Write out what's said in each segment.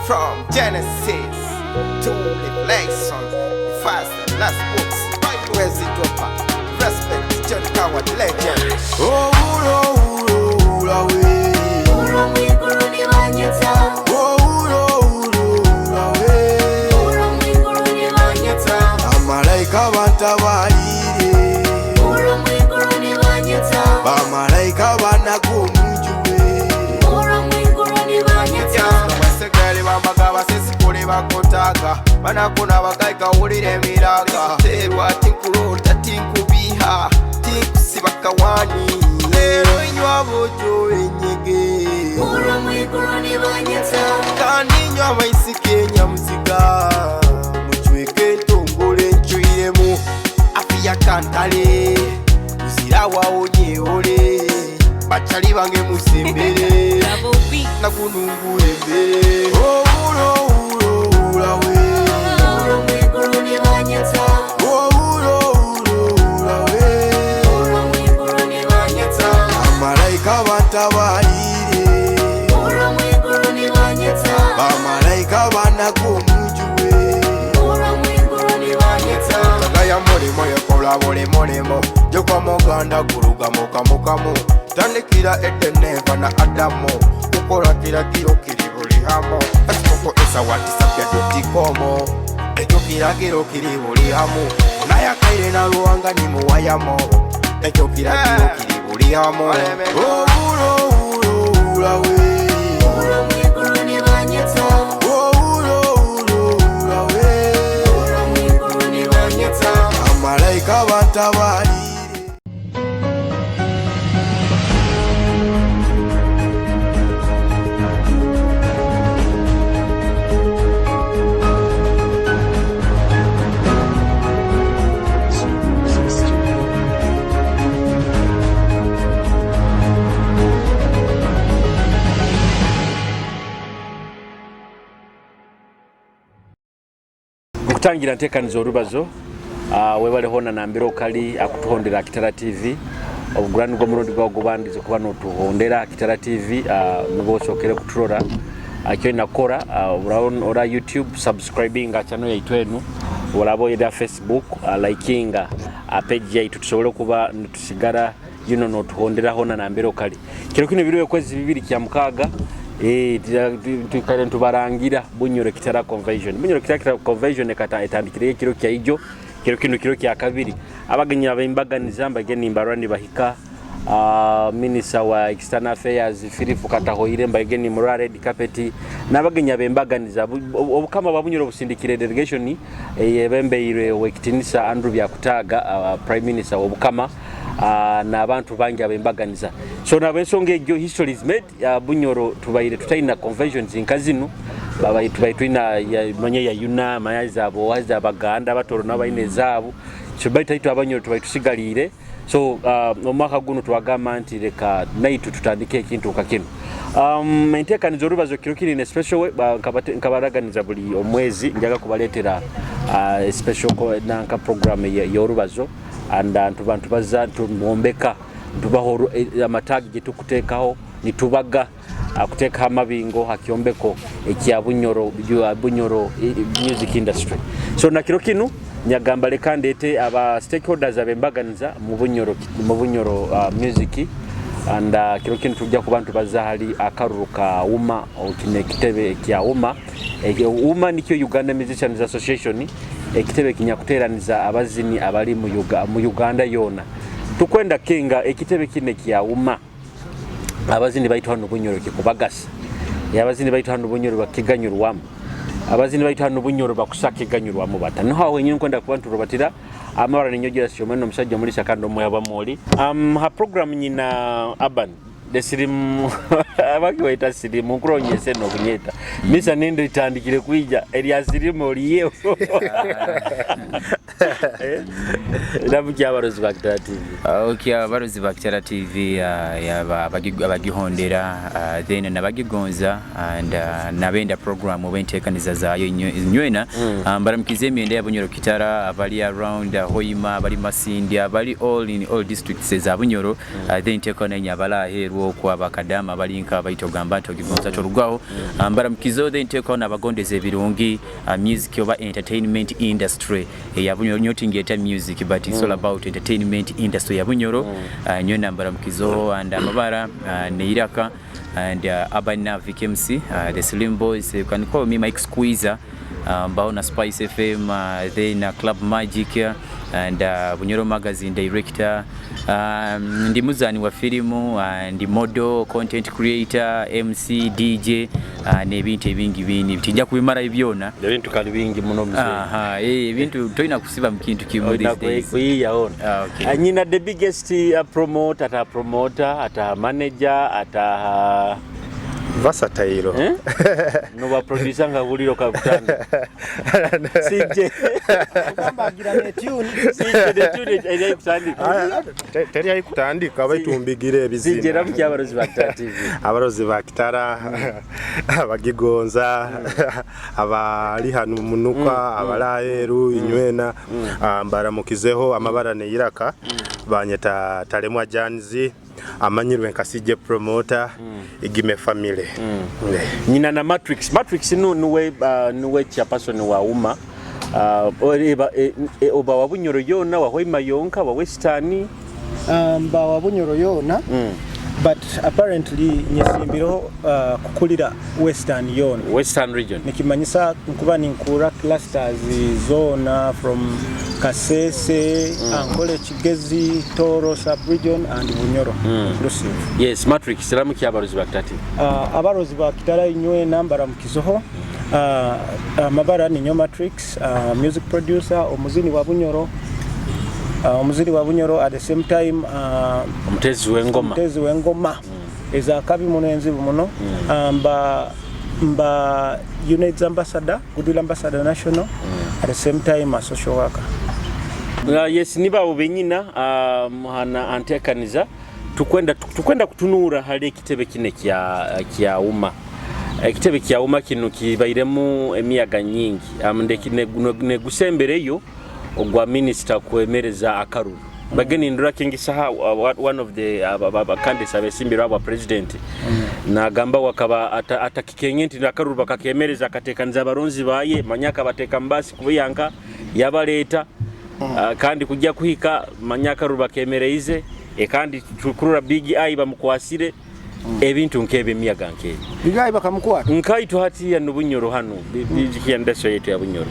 From Genesis to Revelation, the first and last books. Wezitopa, respect John Coward legend. Owulo ulo ula we. Uro mwiguru nibanyetsa. Owulo ulo ula we. Uro mwiguru nibanyetsa. Bamalaika bantabalire. Uro mwiguru nibanyetsa. Bamalaika banagomujuwe. Uro mwiguru nibanyetsa. Basegali bambaga basesikule bakotaga banakuna bagaika wulira emiraga terwa tinkulota tinkubiha tinkusiba kawani leero inywa bojo enyege. Uro mwiguru nibanyetsa. Kandi nywa amaisiki enyamuziga mucweke entongole ncwiremu afiya kantale uzirawawo nyewole bacali bange musembere. Double B. Nakunungura embere. Owulo ulo ula we. Uro mwiguru nibanyetsa. Owulo ulo ula we. Uro mwiguru nibanyetsa. Bamalaika bantabalire. Uro mwiguru nibanyetsa. Bamalaika banagomujuwe. Uro mwiguru nibanyetsa. Tagaya mulimo yekola buli mulimo jokwamuganda gulugamukamukamu tandikira edeneva na Adamu kukola kiragiro kiri buli hamu ekikoko esawatisapya dotikomo ekyo kiragiro kiri buli hamu nayakaire na luwanga nimuwayamo ekyo kiragiro kiri buli hamu. Owulo ulo ula we. Uro mwiguru nibanyetsa. Owulo ulo ula we. Uro mwiguru nibanyetsa. Bamalaika bantabalire. Okutangira ntekaniza orubazo, webale hona nambere okali akutuhondera Kitara TV. Obugurani bw'omurundi gwawe gubandize kuba notuhondera Kitara TV, nubwo osokere kuturora, kyo nakora, ora YouTube subscribinga channel yaitu enu, oraba era Facebook, likinga page yaitu tusobole kuba nitusigara yuno notuhondera hona nambere okali. Kiro kino biriwe kwezi 2 kya 6, twikare ntubarangira Bunyoro Kitara Convention. Bunyoro Kitara Convention ekata etandikire ekiro kya ijo, kiro kino kiro kya kabiri. Abagenyi abembaganiza mbageni mbarwani bahika, Minister wa External Affairs Philip Katahoire mbageni mura red carpet n'abagenyi abembaganiza. Obukama bwa Bunyoro busindikire delegation yebembeire wekitinisa Andrew Byakutaga, Prime Minister w'Obukama, n'abantu bangi abembaganiza. So nabensonga egyo history is made. Bunyoro tubaire tutaina conventions nka zinu, babaye tubaire tulina ya, manya ya yuna manya zabo waza Abaganda Abatoro n'abaine zaabo, so baitu aitu Abanyoro tubaire tusigaliire. So omwaka guno twagamba nti leka naitu tutandike ekintu nka kino. Enteekaniza orubazo kiro kiri in special way, nkabaraganiza buli omwezi njaga kubaleetera special nanka program y'orubazo and ntuba ntubaza tumwombeka ntubaho amataagi getukuteekaho nitubaga kuteekaho amabingo ha kyombeko ekya Bunyoro, Bunyoro music industry. So nakiro kinu nyagamba leka ndete aba stakeholders abembaganiza mu Bunyoro music and kiro kinu tujja kuba ntubaza hali akaruru ka UMA, kino ekitebe kya UMA. UMA nikyo Uganda Musicians Association, ekitebe kinyakuteraniza abazini abali mu Uganda yona. Tukwenda kinga ekitebe kine kya UMA abazini baitu hano Bunyoro kikubagasa, abazini baitu hano Bunyoro bakiganyurwamu, abazini baitu hano Bunyoro bakusakiganyurwamu bata niho aho wenyini nkwenda kuba nturubatira amabara ninyogera sio mwene omusajja omulisa kandi omwaba muli ha program nyina urban the sirimu abakiwaita sirimu nkuronyese nokunyeta misa nendo itandikire kwija erya sirimu oliyeho. Ramuki abarozi ba Kitara TV. Okay, abarozi ba Kitara TV, yaba abagihondera, then nabagigonza and nabenda program oba enteekaniza zaayo nywena. Mbaramukiza emyenda ya Bunyoro Kitara, abali around Hoima, abali Masindi, abali all in all districts eza Bunyoro. Then nteekaho nenye abali aheeru okwo, abakadaama abalinka abaita ogamba nti ogigonza torugaho. Mbaramukizeho, then nteekaho n'abagondeza ebirungi, music oba entertainment industry eya Bunyoro. Nyowe tingyeta music, but it's all about entertainment industry ya Bunyoro. Nyowe mbaramukizeho and amabara neiraka and Urban Navic MC, the Slim Boys, you can call me Mike Squeezer, mbaho na Spice FM, then Club Magic and Bunyoro Magazine director. Ndi muzani wa filimu, ndi model, content creator, MC, DJ, n'ebintu ebingi bingi tinja kubimara byona. Ebintu kali bingi muno, mzee. Aha, ebintu tolina kusiba mu kintu kimu these days. Kuyiyaona. Ah, okay. Nyina the biggest promoter, ata promoter, ata manager, ata Versatile. Eh? Noba producer nga wuliro kakutanda. CJ. Ogamba agira ne tune. CJ the tune eri kutandika. Teri ari kutandika baitumbigira CJ, ebizina. ramuki abarozi ba Kitara TV. Abarozi ba Kitara, abagigonza, abali hano munuka, abali aheru inywena, mbaramukizeho. Amabara neiraka banyeta Talemwa Janzi, amanyirwe nka CJ Promoter, Igime family. Nyina na Matrix. Matrix nu nuwe nuwe chairperson wa UMA, eba, oba wa Bunyoro yona, wa Hoima yonka, wa Western? Mba wa Bunyoro yoona, but apparently nyesimbireho kukulira Western yoona. Western region. Nikimanyisa nkuba ninkura clusters zoona from Kasese, Ankole, Kigezi, Toro sub-region and Bunyoro inclusive. Yes, Matrix, ramuki abarozi ba Kitara TV. Abarozi ba Kitara inywena, mbaramukizeho. Amabara ninyo Matrix, music producer, omuzini wa Bunyoro, omuzini wa Bunyoro, at the same time omutezi w'engoma. Omutezi w'engoma ezakabi muno, enzibu muno. Mba UNAIDS ambassador, goodwill ambassador national, at the same time a social worker. Yes, nibaabo benyina muhana antekaniza tukwenda kutunura hali ekitebe kine kya UMA. Ekitebe kya UMA kino kibairemu emiyaga nyingi, negusembereyo ogwa minisita kwemereza akaruru bageni ndura kingi saha, one of the candidates abesimbirwa aba president nagamba wakaba atakikenye nti akaruru bakakemereza, akatekaniza abaronzi baye manyaka bateka mbasi kubiyanka yabaleta. Kandi kujya kuhika manyaka akaruru bakemereize, kandi tukurura Big Eye bamukwasire ebintu nk'ebyo, emiyaga nk'ebyo. Bigayi bakamukwata. Nkaitu hatiya nubunyoro hano bijikiandaso yetu ya Bunyoro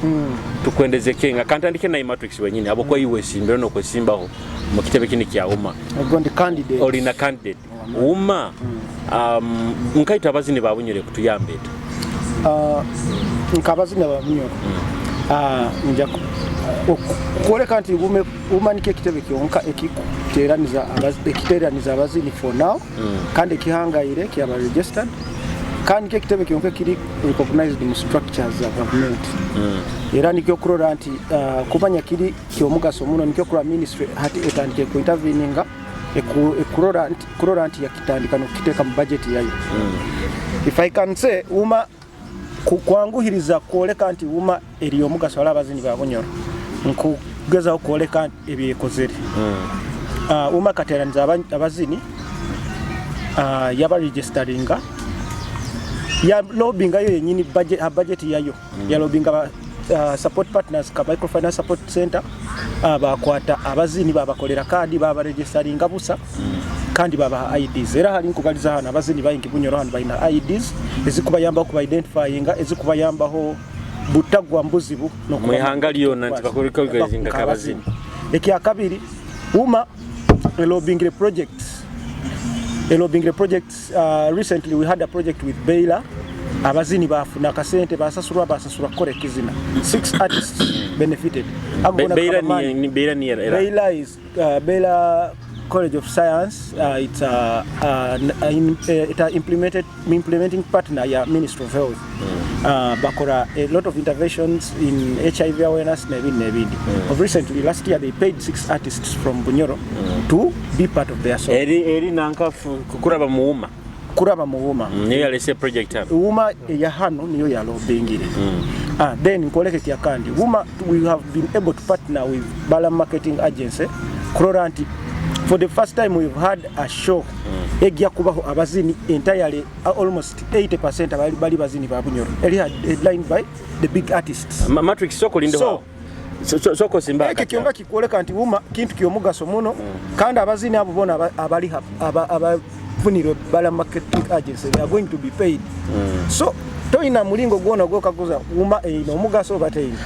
tukwendeze kenga kantandike na Matrix wenyine abo kwa iwe simbero no kwesimbaho mu kitebe kini kya UMA. Ubwo ndi candidate. Olina candidate UMA. Nkaitu abazini ba Bunyoro kutuyambeta. Nkabazina ba Bunyoro, nja kwoleka nti UMA nikyo ekitebe kyonka ekiteraniza abazini for now, kandi ekihangaire kyaba registered, kandi nikyo ekitebe kyonka ekiri recognized mu structures za government. Era nikyo kurora nti kumanya kiri kyomugaso muno, nikyo kurora ministry hati etandike ku interveninga ekurora nti yakitandika nokukiteeka mu budget yayo. If I can say, UMA kwanguhiriza kwoleka nti UMA eri omugaso ali abazini ba Bunyoro, nkugezaho kwoleka ebyekozere. UMA kateraniza abazini, yabaregisteringa, ya lobbyinga yo yenyini budget, ha budget yayo ya lobbyinga ba, support partners ka Microfinance Support Center, bakwata abazini babakolera kadi, babaregisteringa busa, kandi babaha IDs. Era hari nkubaliza hano abazini bayingi Bunyoro hano balina IDs ezikubayambaho kuba identifyinga, ezikubayambaho butagwa mbuzibu n'okuba- Mwihanga lyona nti bakurecognizinga kabazini. Ekyakabiri, UMA elobbyingire projects, elobbyingire projects. Recently we had a project with Baylor. Abazini bafuna akasente, basasulwa kukola ekizina. Six artists benefited. Abo bona Beira Kabamani. Ni Beira ni era. Baylor is Baylor College of Science, it's it implemented implementing partner ya Ministry of Health. Bakora a lot of interventions in HIV awareness n'ebindi n'ebindi. Of recently, last year they paid six artists from Bunyoro to be part of their song. Eri nanka kuraba muwuma. Kuraba muwuma. Niyo yalese project hano. UMA eya hano niyo yalobingire. Then nkoleke kyakandi UMA, we have been able to partner with Bala Marketing Agency kurora nti for the first time we've had a show ejja kubaho abazini entirely, almost 80% abali bali bazini ba Bunyoro, eri headlined by the big artists. Matrix, soko lindo. Soko simba. Ekyo kyonka kikwoleka nti UMA kintu kyomugaso muno, kandi abazini abo bona abali abafunire Bala Marketing Agency, they are going to be paid. So toyina mulingo gwona gwokaguza UMA eyina omugaso oba teyina.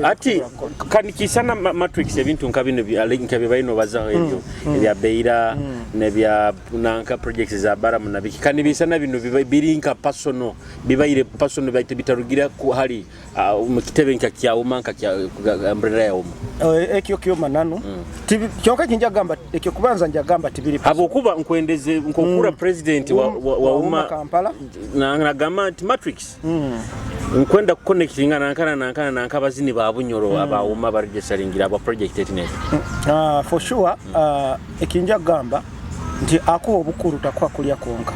Ati kanikisana Matrix, ebintu nka bino nka bye balina obazaho ebyo ebya Beira nebya nanka projects za Baramu nabiki, kandi bisana bino biri nka personal, bibaire personal baite bitarugira ku hali mu kitebe nka kya UMA, nka kya umbrella ya UMA. Ekyo kyo mananu. Kyonka kinjagamba ekyo kubanza njagamba tibiri Habwokuba nkwendeze nkokura president wa wa UMA UMA Kampala. Nagamba nti Matrix, nkwenda kuconnectinga nankana nankana nanka abazini ba Bunyoro aba UMA baregistaringira aba project etnet. For sure, ekinja gamba nti akuwa obukuru takuwa kulya kwonka.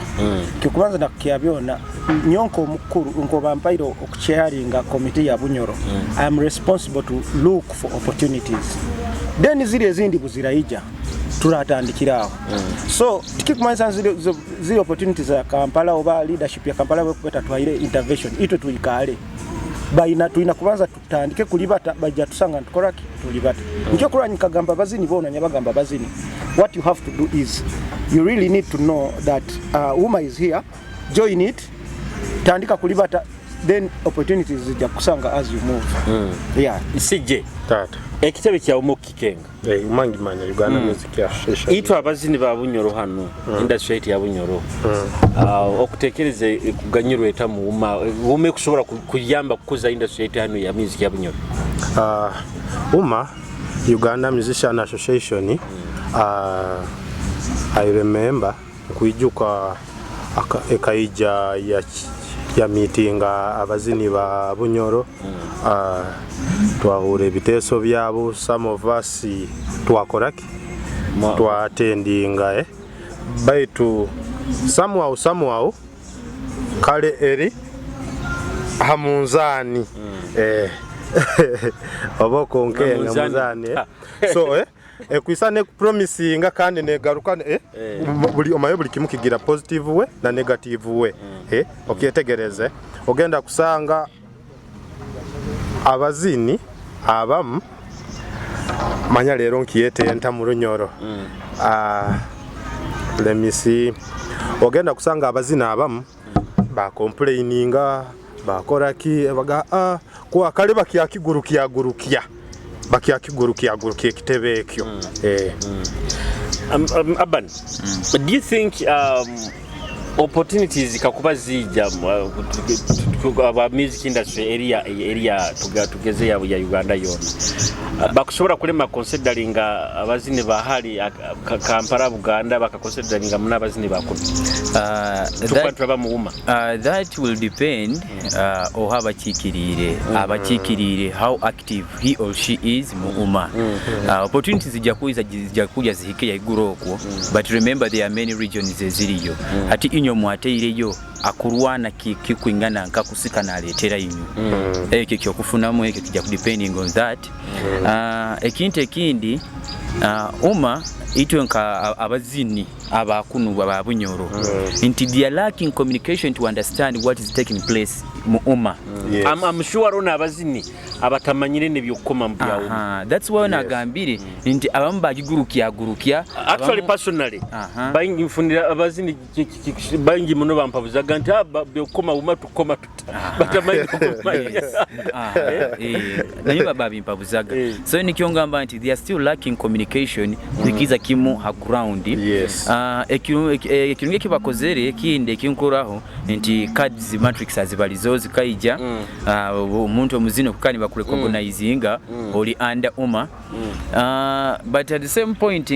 Kyokubanza nakya byona, nyonka omukuru nkoba mpaire okuchairinga komite ya Bunyoro, I am responsible to look for opportunities, then ziri ezindi buziraija turatandikira aho. So tikikumanyisa ziri opportunities za Kampala oba leadership ya Kampala bwekubeta twaire intervention itwe tuyikale baina, tulina kubanza tutandike kulibata, bajja tusanga ntukoraki tulibata. Nikyo kulwa nkagamba bazini bona, nyabagamba bazini, what you have to do is you really need to know that UMA is here, join it, tandika kulibata, then opportunities zijja kusanga as you move. Yeah. Sijje. Tata. Ekitebe kya UMA kikenga. Eh, umangimanya Uganda Music Association. Itwe abazini ba Bunyoro hano, industry yaitu ya Bunyoro, okutekereza kuganyirwa eta mu UMA, UMA ekusobola kuyamba kukuza industry yaitu hano ya music ya Bunyoro? UMA, Uganda Musician Association, I remember nkwijuka ekaija ya meetinga abazini ba Bunyoro, twahura ebiteeso byabo, some of us twakoraki, twatendinga, baitu somehow somehow kale eri hamunzani, oba okonkenga Hamunzani. Munzani, So ekwisa ne promisinga kandi negaruka, buli omaye buli kimu kigira positive we na negative we, okyetegereze ogenda kusanga abazini abamu manya leero nkiyete enta mu Lunyoro. Let me see, ogenda kusanga abazini abamu bakomplaininga, bakoraki, baga kuwa kale bakyakigurukya bakyakigurukya ekitebe ekyo. Aban, do you think opportunities kakuba zijja aba music industry area tugeze ya Uganda yona, bakusobola kulema consideringa abazini bahali Kampala, Buganda, bakaconsideringa muna abazini bakuno tukuba tulaba muwuma? That will depend oha abakiikiriire, how active he or she is mu UMA. Opportunities zijja kuja zihike yaiguru okwo, but remember there are many regions eziriyo. Ati inywe mwateireyo akurwana kikwingana nkakusika naleetera inywe ekyo kyokufunamu, ekyo kijja depending on that. Ekintu ekindi, UMA itwe nka abazini abakunu ba Bunyoro, nti they are lacking communication to understand what is taking place mu UMA. Yes. I'm sure rona abazini abatamanyire nebyokukoma mu byawuma. Aha, that's why nagambire nti abamu bagigurukyagurukya. Actually, personally, baingi nfunira abazini baingi muno bampabuzaga nti byokukoma wuma tukoma tuta batamanyi kumanya. Aha, naye babimpabuzaga. So nikyo ngamba nti they are still lacking communication kuikiza. kimu ha ground. Yes. Ekirungi ekibakozere ekindi ekinkoraho nti cards matrix azibalizo zikaija. Omuntu omuzino kukani bakurecognizinga oli under UMA. But at the same point,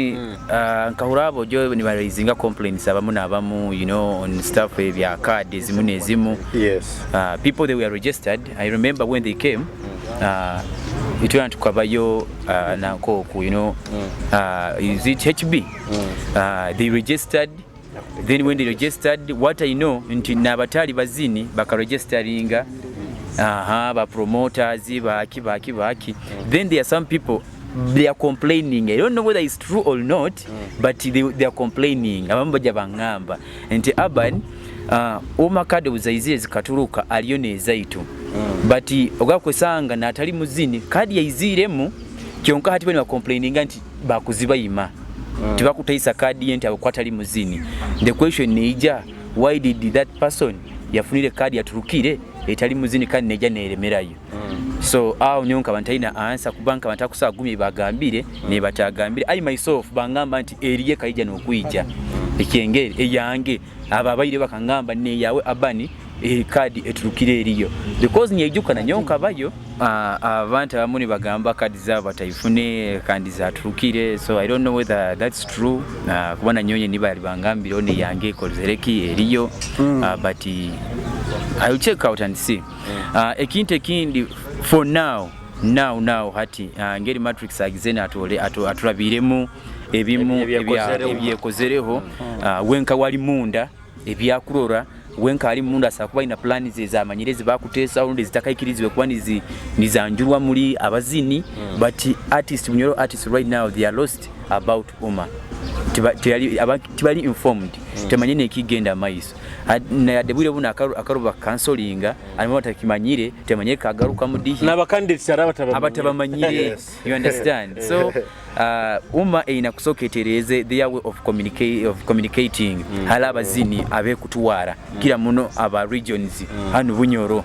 nkahura abo jo nibaraisinga complaints abamu n'abamu on stuff ebya card ezimu n'ezimu. People, they were registered. I remember when they came, itwena tukabayo nankoku, is it HB? They registered. Then when they registered, what I know nti n'abatali bazini bakaregisteringa, aha, ba promoters baki baki baki. Then there are some people, they are complaining. I don't know whether it's true or not, but they are complaining. Abamu bajja baŋŋamba nti urban UMA card buzaizire zikaturuka aliyo nezaitu, but ogakwesanga natali muzini kadi yaiziremu, kyonka hati bani bacomplaininga nti bakuzibayima, tibakutaisa kadi ye nti akwatali muzini. The question neija, why did that person yafunire kadi yaturukire etali muzini kandi neija neremerayo? So awo nyo nkaba ntalina answer, kuba nkaba ntakusagumye bagambire nebatagambire. I myself bangamba nti eriye kaija nokwija ekyengere eyange, abo abaire bakangamba neyawe abani kadi eturukire eriyo, because nyejuka nanyo nkabayo. Abantu abamu nibagamba kadi zaabo batayifune kandi zaturukire, so I don't know whether that's true, kuba nanyonye nibali bangambire one yange ekozereki eriyo. But I'll check out and see. Ekintu ekindi, for now now now hati ngeri matrix agize atole atulabiremu ebimu Ebyekozereho. Ebyekozereho. Wenka wali munda ebyakurora, wenka ali munda asobola kuba alina plani ze zamanyire zebakuteesawo rundi zitakaikirizibwe kuba nizanjurwa muri abazini. But artist, Bunyoro artists right now, they are lost about UMA. Tibali informed, temanye nekigenda maiso. Nayadde bwire buno akaruba kansolinga alimu batakimanyire, temanye kagaruka mudihi. N'abacandidates ari abatabamanyire. Abatabamanyire, you understand? So UMA erina kusooka etereeze their way of communicating. Hali abazini abekutuwara kira muno aba regions hano Bunyoro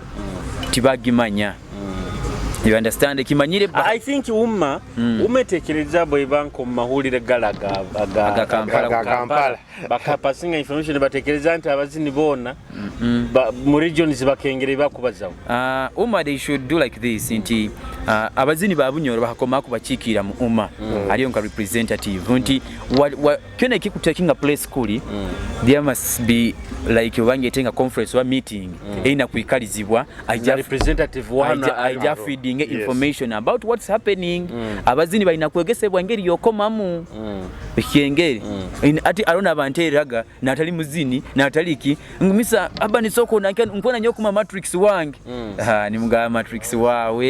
tibagimanya, you understand? Kimanyire I think UMA umetekereza bweba nko mu mawulire gala Aga Kampala. Aga Kampala. Bakapasinga information batekereza nti abazini bona mu regions bakengere bakubazawo. UMA, they should do like this nti abazini ba Bunyoro bakakomako bakiikira mu UMA, aliyo nka representative nti kyona ekikutakinga place kuli, there must be like obange etenga conference oba meeting erina kwikalizibwa Na representative wano aija feeding information about what's happening. Abazini balina kwegesebwa engeri yokomamu ekyengeri. Ati alona abantu eraga natali muzini nataliki ngumisa aba nisoko nkona nyo kuma matrix wange. Ha, nimugaba matrix wawe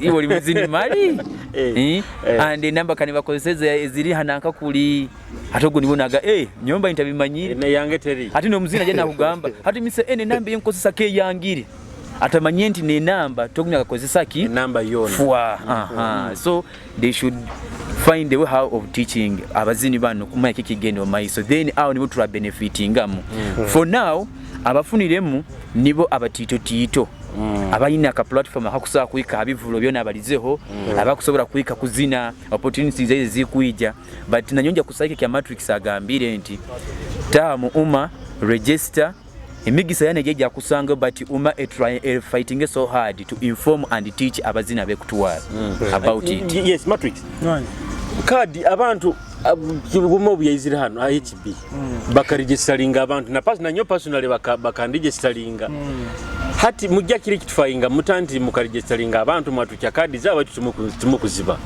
iwe oli muzini mali. Eh, Eh, and enamba kani bakozeseza eziri hananka kuli ate ogwo nibonaga nyomba ntabimanyire. Ne yange teri. Ate nomuzini aje nakugamba ati mise ene namba yenkozesa keyangire, atamanye nti nenamba togumya kakozesa ki Enamba yona. Fwa aha. So they should find a way how of teaching abazini bano kumanya kikigenda mu maiso, then awo nibo tula benefitingamu. For now abafuniremu nibo abatiitotiito abalina aka platform akakusobola kuyika abivulo byona abalizeho, abakusobola kuyika kuzina opportunities ezo zikuija. But nanyonja kusaike kya matrix agambire nti taamu UMA register emigisa yane gyeja kusanga, but UMA e fighting so hard to inform and teach abazina bekutwala about it. Yes, matrix kadi abantu bumu obuyayizire hano HB bakaregisteringa abantu na nanyo personally bakanregisteringa. Hati mujja kiri kitufayinga muta nti mukaregisteringa abantu mwatukya kadi zaabwe tumukuziba.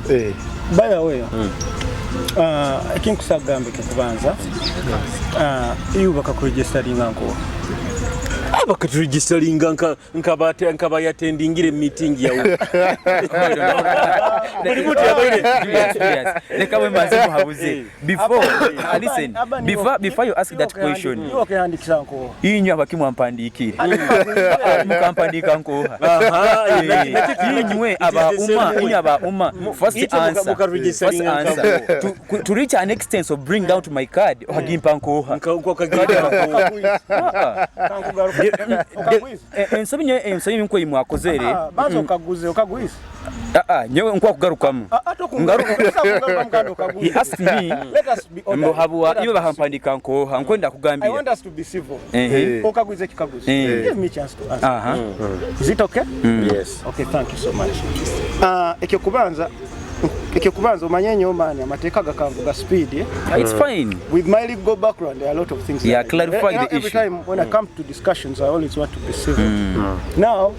By the way, ekinkusagamba ekyokubanza, iwe bakakuregisteringa nkowa? Bakaturegisteringa nkabayatendingire meeting yawe buli muntu yabaire. Julius, Julius, leka bwe mbanze muhabuze before listen, before you ask that question. Iwe okehandikisa nkowa? Inywe abakimwampandiikire mukampandiika nkoha? Inywe aba UMA, inywe aba UMA, first answer, first answer to reach an extent of bring out my card okagimpa nkoha? Ensobi nyo ensobi nkwe mwakozere. Banza okaguze, okagwise. Ah, ah, nyowe nkwakugarukamu. Ah, ah, tokungaruka- kandi okaguza. He asked me Let us be orderly. mbu habwa Let us iwe be bahampandika nkoha nkwenda I kugambira. want us to be civil. Ehe. Okaguza ekikaguzo. Eh. Give me chance to answer. Aha. Is it okay? Yes. Okay, thank you so much. Ekyokubanza ekyokubanza omanye nnyo maani amateeka gakanvuga speed eh? It's fine. With my legal background, there are a lot of things. Yeah, that I do. clarify the Every issue. time when I come to discussions, I always want to be civil. Now,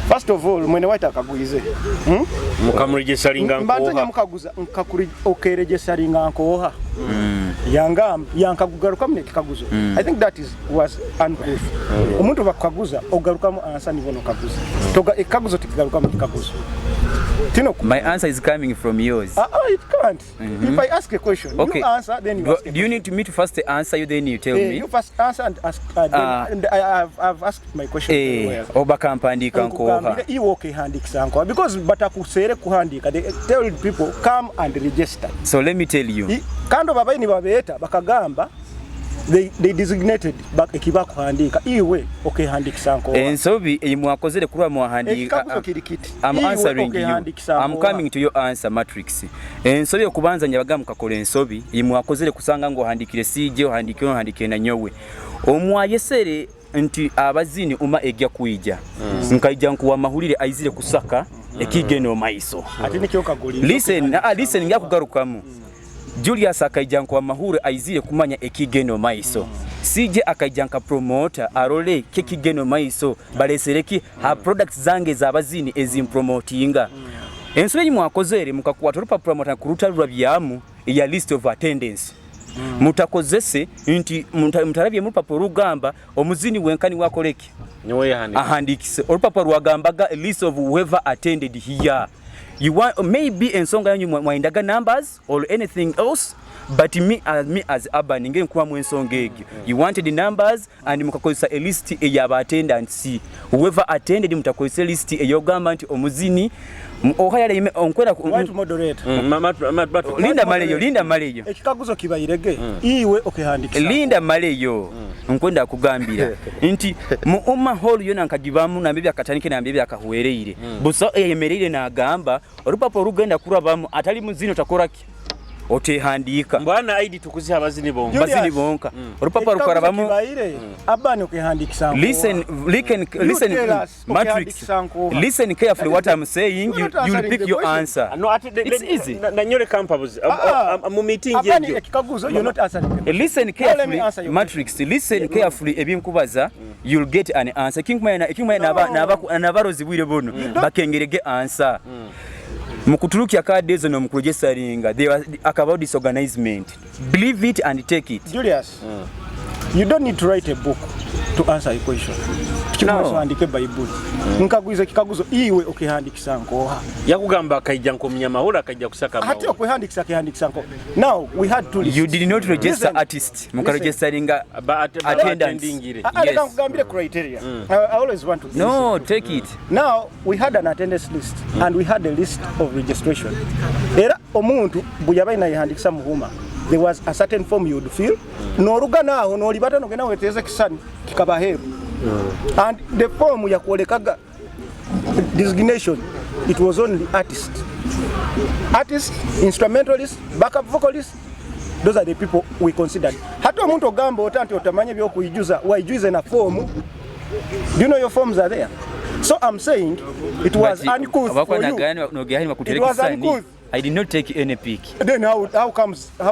first of all, mwene waita akagwize. Hmm? Mukamuregistaringa Mbanze nkoha. nyamukaguza nkakuri okerejesaringa nkoha. Yangamba yankagugarukamu nekikaguzo. I think that is was uncouth. Omuntu bakukaguza ogarukamu answer nibo nokaguza. Toga ekikaguzo tikigarukamu kikaguzo. Tino My answer is coming from yours. Ah, it can't. If I ask a question, Okay. you answer, then you Do, ask a do you need me to first answer you then you tell Eh, me? you first answer and ask, then, Ah. and I've asked my question very Eh, well. oba kampandiika nkoha. Nkugambire iwe okehandikisa nkoha because batakuseere kuhandika, they tell people come and register. So let me tell you. Kandi babaye nibabeeta bakagamba they designated ekibakuhandika iwe okehandikisa nkoha. Ensobi eyi mwakozere kulwa mwahandika. Ekikaguzo kiri kiti. I'm Iwe answering you. okehandikisa I'm nkoha. coming to your answer matrix. Ensobi okubanza nyabaga mukakola ensobi iyi mwakozere kusanga ngo ohandikire CJ ohandikire ohandikire na nyowe. Omwayesere nti abazini uma ejja kuija. Nkaija nkuwa mahulire aizire kusaka ekigeno maiso. Ate nikyo nkagulira. Listen, listen nja kugarukamu. Julius akaija nkuwa mahure aizire kumanya ekigeno maiso. CJ akaija nka promoter arole kekigeno maiso balesereki ha products zange zabazini ezimpromotinga. Ensobi mwakozere mukakwata olupapula mutakuruta lwabyamu ya list of attendance. Mutakozese nti mutarabye mu rupapuro rugamba omuzini wenkani wakoleki Niwe yahandika. ahandikise olupapuro lwagambaga a list of whoever attended here. You want maybe ensonga yanyu mwaindaga numbers or anything else, but me as urban nge nkuwa ensonga egyo. You wanted the numbers and mukakozesa a list eyaba attendance, whoever attended mutakozesa list eyogamba nti omuzini oha yale onkwera White moderator. Linda maleyo, linda maleyo. Ekikaguzo kibayirege iwe okehandikisa. Linda maleyo nkwenda kugambira nti mu umma hall yona nkagibamu nambe byakatanike nambe byakahwereire busa eyemereire nagamba olupapuro rugenda kurabamu atali muzino takoraki otehandika. Mbwana ID tukuziha abazini bonka. Julius. Bazini bonka olupapuro Ekikaguzo rukarabamu. kibayire abani okehandikisa nkoha. Listen, listen, You listen, tell us, Matrix. okehandikisa nkoha. Listen carefully what I'm saying. You're You, not you'll answering pick the your question. answer. No, ate It's easy. nanyole kampabuzi Ah, mu meeting Abani egyo. ekikaguzo you're not answering the question. Listen Now let me carefully, answer your Matrix. Listen carefully ebinkubaza, you'll get an answer. Kinkumanya kinkumanya No. naba nabarozi bwire buno bakengerege answer. Mukutulukia kadi ezo nomukuregistaringa there was akaba disorganizement. Believe it and take it. Julius, you don't need to write a book to answer a question. No. Kimuhandike Bayibuli. Nkagwiza ekikaguzo iwe okehandikisa nkoha. Yakugamba akaija nkomunyamahura akajja kusaka Ate amahuri. okwehandikisa akehandikisa nkoha. Now we had two lists. You did not register Listen. artist. Mukaregisteringa attendance. Attendingire. Ah, ah, leka Yes. nkugambire criteria. I always want to be No, take it. Now we had an attendance list and we had a list of registration. Era omuntu bwe yabaye nayehandikisa muhuma there was a certain form you would fill n'oruga naaho n'olibata nogenda weteeze kisani kikaba heeru and the form yakwolekaga designation, it was only artist, artist, instrumentalist, backup vocalist. Those are the people we considered. Hata omuntu ogamba ota nti otamanya ebyokuijuza waijuize na fomu. Do you know your forms are there? So I'm saying it was uncouth for you. It was uncouth. I did not take any pic. Then how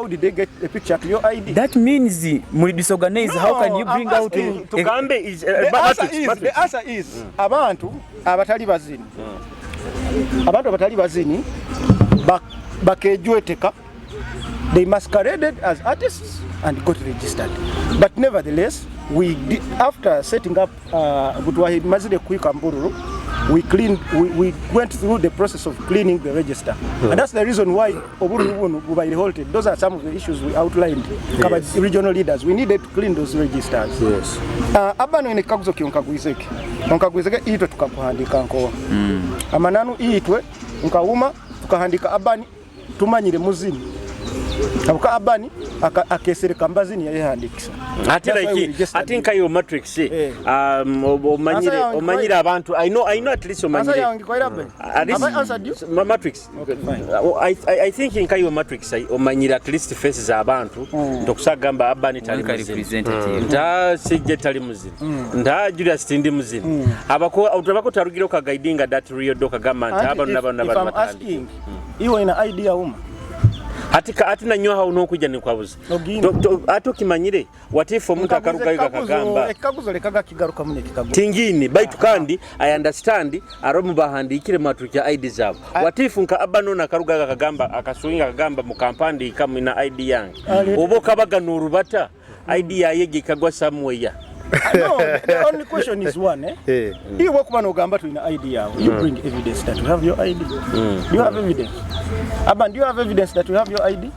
did they get a picture to your ID? That means muli disorganized. No, How can you bring I'm out asking. Tugambe is The answer Matrix, is, Matrix. the answer is abantu abatali bazini. Abantu abatali bazini bakejweteka, they masqueraded as artists and got registered. But nevertheless, we did, after setting up Butwahimazile Kuika Mbururu, we cleaned, we went through the process of cleaning the register. And that's the reason why Obururu bunu bubaire halted. Those are some of the issues we outlined. Yes. Regional leaders, we needed to clean those registers. Yes. Abano ene kaguzo kyonkagwizeke. Onkagwizeke itwe tukakuhandika nkowa. Amananu itwe nkawuma tukahandika abani tumanyire muzini. Abuka Abani akesereka mbazini yayehandikisa. Ate That's why we like registered ate you. nkayo matrix, omanyire Answer yange omanyire abantu. I know at least Answer omanyire. yange kwa Abani. At least, Have I answered you? Matrix. Okay, fine. I think nkayo matrix omanyire at least faces abantu ntokusagamba Abani tali Nka muzini. representative. Nta sijje tali muzini. Nta Julius tindi muzini. Abako abako tarugire okaguidinga that real doc agamba nti Anti abantu n'abantu if n'abantu I'm batandika. asking, iwe ina ID ya UMA? Ati nanyoha unokujja nikwabuza. Ogina. Ate okimanyire watifu omuntu akarugayo kakagamba Ekikaguzo lekaga kigarukamu nekikaguzo. Tingini baitu kandi I understand aromu bahandikire matu kya ID zabo. Watifu nka abano nakarugaga akagamba akaswinga akagamba mukampandika mwina ID yange. Oba okabaga n'orubata ID yayege ikagwa somewhere. No, the only question is one, eh? Eh. Iwe kuba nogamba tulina ID yawe, you bring evidence that you have your ID. Do you have evidence? Aban, do you have evidence that you have your ID?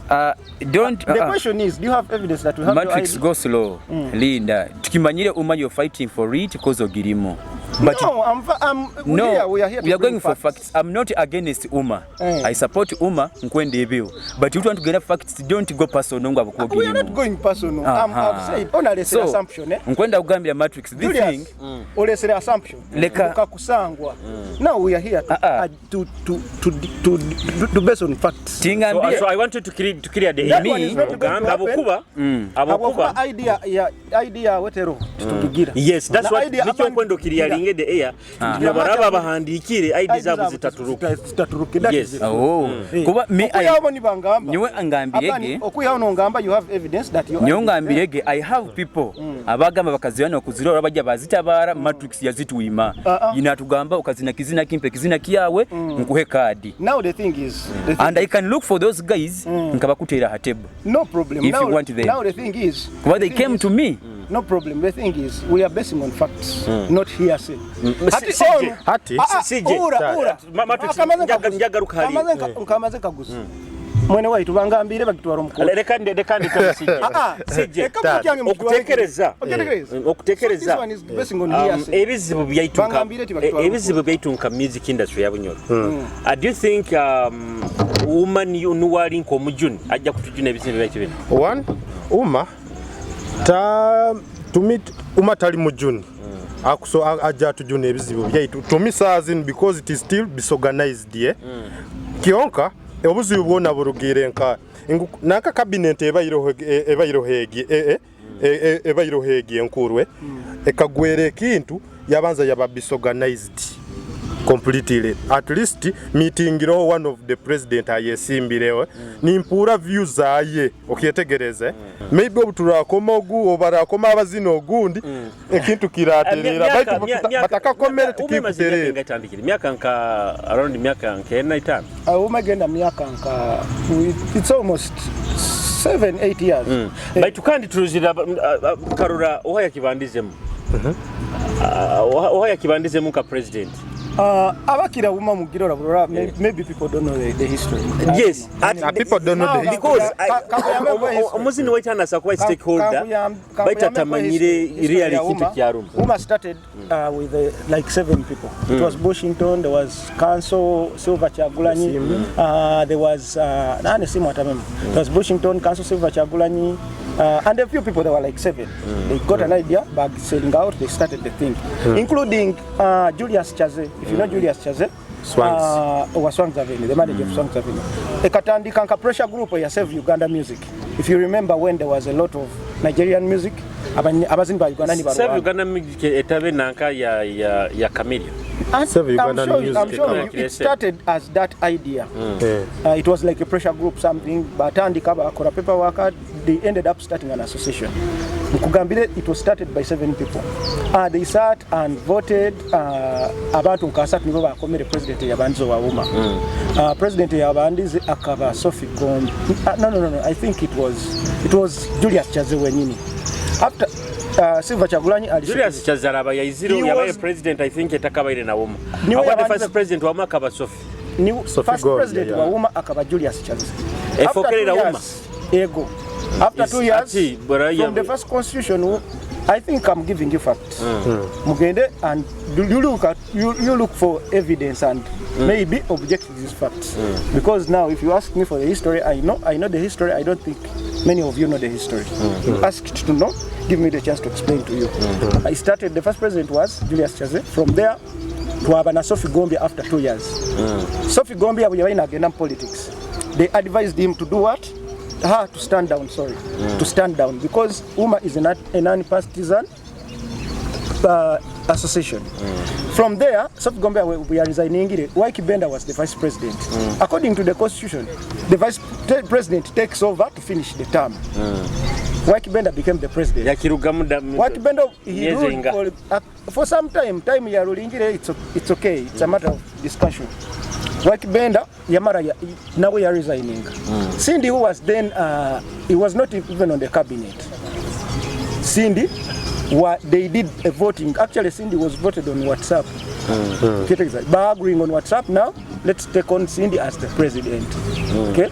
Don't The question is, do you have evidence that you have Matrix, your ID? go slow. Linda, tukimanyire uma you're fighting for it because ogirimu, but No, I'm no, here, we are here to we are bring going for facts. I'm not against UMA. I support UMA nkwenda ebyo, but you want to get facts, don't go personal ngo We are not abukwogirimu. going personal. I've said, onalesera So, assumption, eh? nkwenda kugambira Matrix this Julius, thing olesera assumption. Leka. Ukakusangwa. Now we are here to, to base on facts. Tingambire. So I want you to clear the That air. one is not going to Ogamba happen. abokuba abokuba Habwokuba ID ya ID yawe tero tutugigira. Yes, that's Na what ID ya nikyo Urban nkwenda okiriyaringe the air. Nabaraba bahandikire ID zabo zitaturuka. Zitaturuke. That Yes. is it. Oh. Kuba me Okwihaho nibangamba. Nyowe angambirege. Abani, okwihaho nongamba you have evidence that you Nyowe ngambirege, I have people abagamba bakazirana okuzirora bajja bazitabara. Matrix yazitwima. Inatugamba ukazina kizina kimpe kizina kiyawe nkuhe kadi. Now the thing is, the thing And I can look for those guys nkabakutera ha table no problem. if Now, you want them. Now the thing is, Kuba the they thing came is, to me. No problem. The thing is, we are basing on facts, not hearsay. Hati CJ. ono- Hati. Ah, ah, CJ. ura, ura. Matrix, Akamaze nkaguza. njagaruka hali. Nkamaze nkaguza. Mwene waitu bangambire bagitwara omukono. Leka ndeke CJ. Ah, ah. CJ. Ekaguzo kyange mukitwale. Okutekereza. Okutekereza. Okutekereza. So this one is basing on hearsay. Ebizibu byaitunka Bangambire ti bakitwara ebizibu byaitunka music industry ya Bunyoro. Do you think woman nuwali nk'omujuni ajja kutujuna ebizibu byaitu bino? One, uma ta tumi uma tali mujuni akuso ajja atujuna ebizibu byaitu tumi saazin because it is still disorganized, ye kyonka obuzibu bwona burugire nka nanka cabinet ebairoho egi ebairoho egi enkurwe ekagwera ekintu yabanza yaba disorganized completely. At least meeting roho one of the president ayesimbireho nimpura views zaye okyetegereze. Maybe obu turakoma ogu obarakoma abazina ogundi ekintu kiraterera, baitu batakakomere tikikuterera. Itandikire myaka nka around myaka nkena 5. Umagenda myaka nka it's almost 7 8 years. Baitu kandi turuzira karura oha yakibandizemu. Oha yakibandizemu nka president. Abakira uma mugirora burora, maybe people don't know the history. Yes. People don't know the history. Because omuzini waitanasa kuba stakeholder baitu atamanyire really ekintu kyaruma. UMA started with like seven people. It was Bushington, there was Council Silver Chagulanyi, there was nani simu atamema. There was Bushington, Council Silver Chagulanyi, and a few people. There were like seven. They got an idea, by selling out, they started the thing, including Julius Chaze. If you know Julius Chaze, Swangs. Wa Swangs Avenue, the manager of Swangs Avenue. Ekatandika nka pressure group ya Save Uganda Music. If you remember when there was a lot of Nigerian music, abazini ba Uganda ni Save barwana. Uganda Music etabe nanka ya Chameleone. And Save I'm Ugandan sure, Music I'm sure Account. it started as that idea. It was like a pressure group something, batandika bakora paperwork, they ended up starting an association. Nkugambire, it was started by seven people. They sat and voted, abantu nka asatu nibo bakomere president yabandize wa UMA. President yabandize akaba Sophie Gombe. No, I think it was Julius Chaze wenyini. After Silver Chagulanyi ali Julius Chazaraba yaiziro He yabaye president, I think etakabaire na Woma. Niwe Awa the first president wa akaba Sophie. Ni Sophie first Gombe, president yeah. wa UMA akaba Julius Chaze. Efokerera After two UMA. years, ego. After 2 years, ati, bora from the first constitution, I think I'm giving you facts. Mugende and you look for evidence and maybe object to these facts. Because now if you ask me for the history, I know the history. I don't think many of you know the history. You asked to know, give me the chance to explain to you. I started, the first president was Julius Kyazze. From there, twaba na Sophie Gombya after 2 years. Sophie Gombya bwe yabalina agenda mu politics, they advised him to do what? Her to stand down, sorry, to stand down because UMA is a non-partisan association. From there, Sophie Gombya we are resigning. Ykee Benda was the vice president. According to the constitution, the vice president takes over to finish the term. Ykee Benda became the president. Yakirugamu da. Ykee Benda, he Myezi ruled inga. for some time. Time ya rulingire, it's okay. It's a matter of discussion. Ykee Benda yamara ya, nawe ya resigning. Cindy, who was then he was not even on the cabinet. Cindy, they did a voting. Actually, Cindy was voted on WhatsApp. Mm. By agreeing on WhatsApp now, let's take on Cindy as the president. Okay?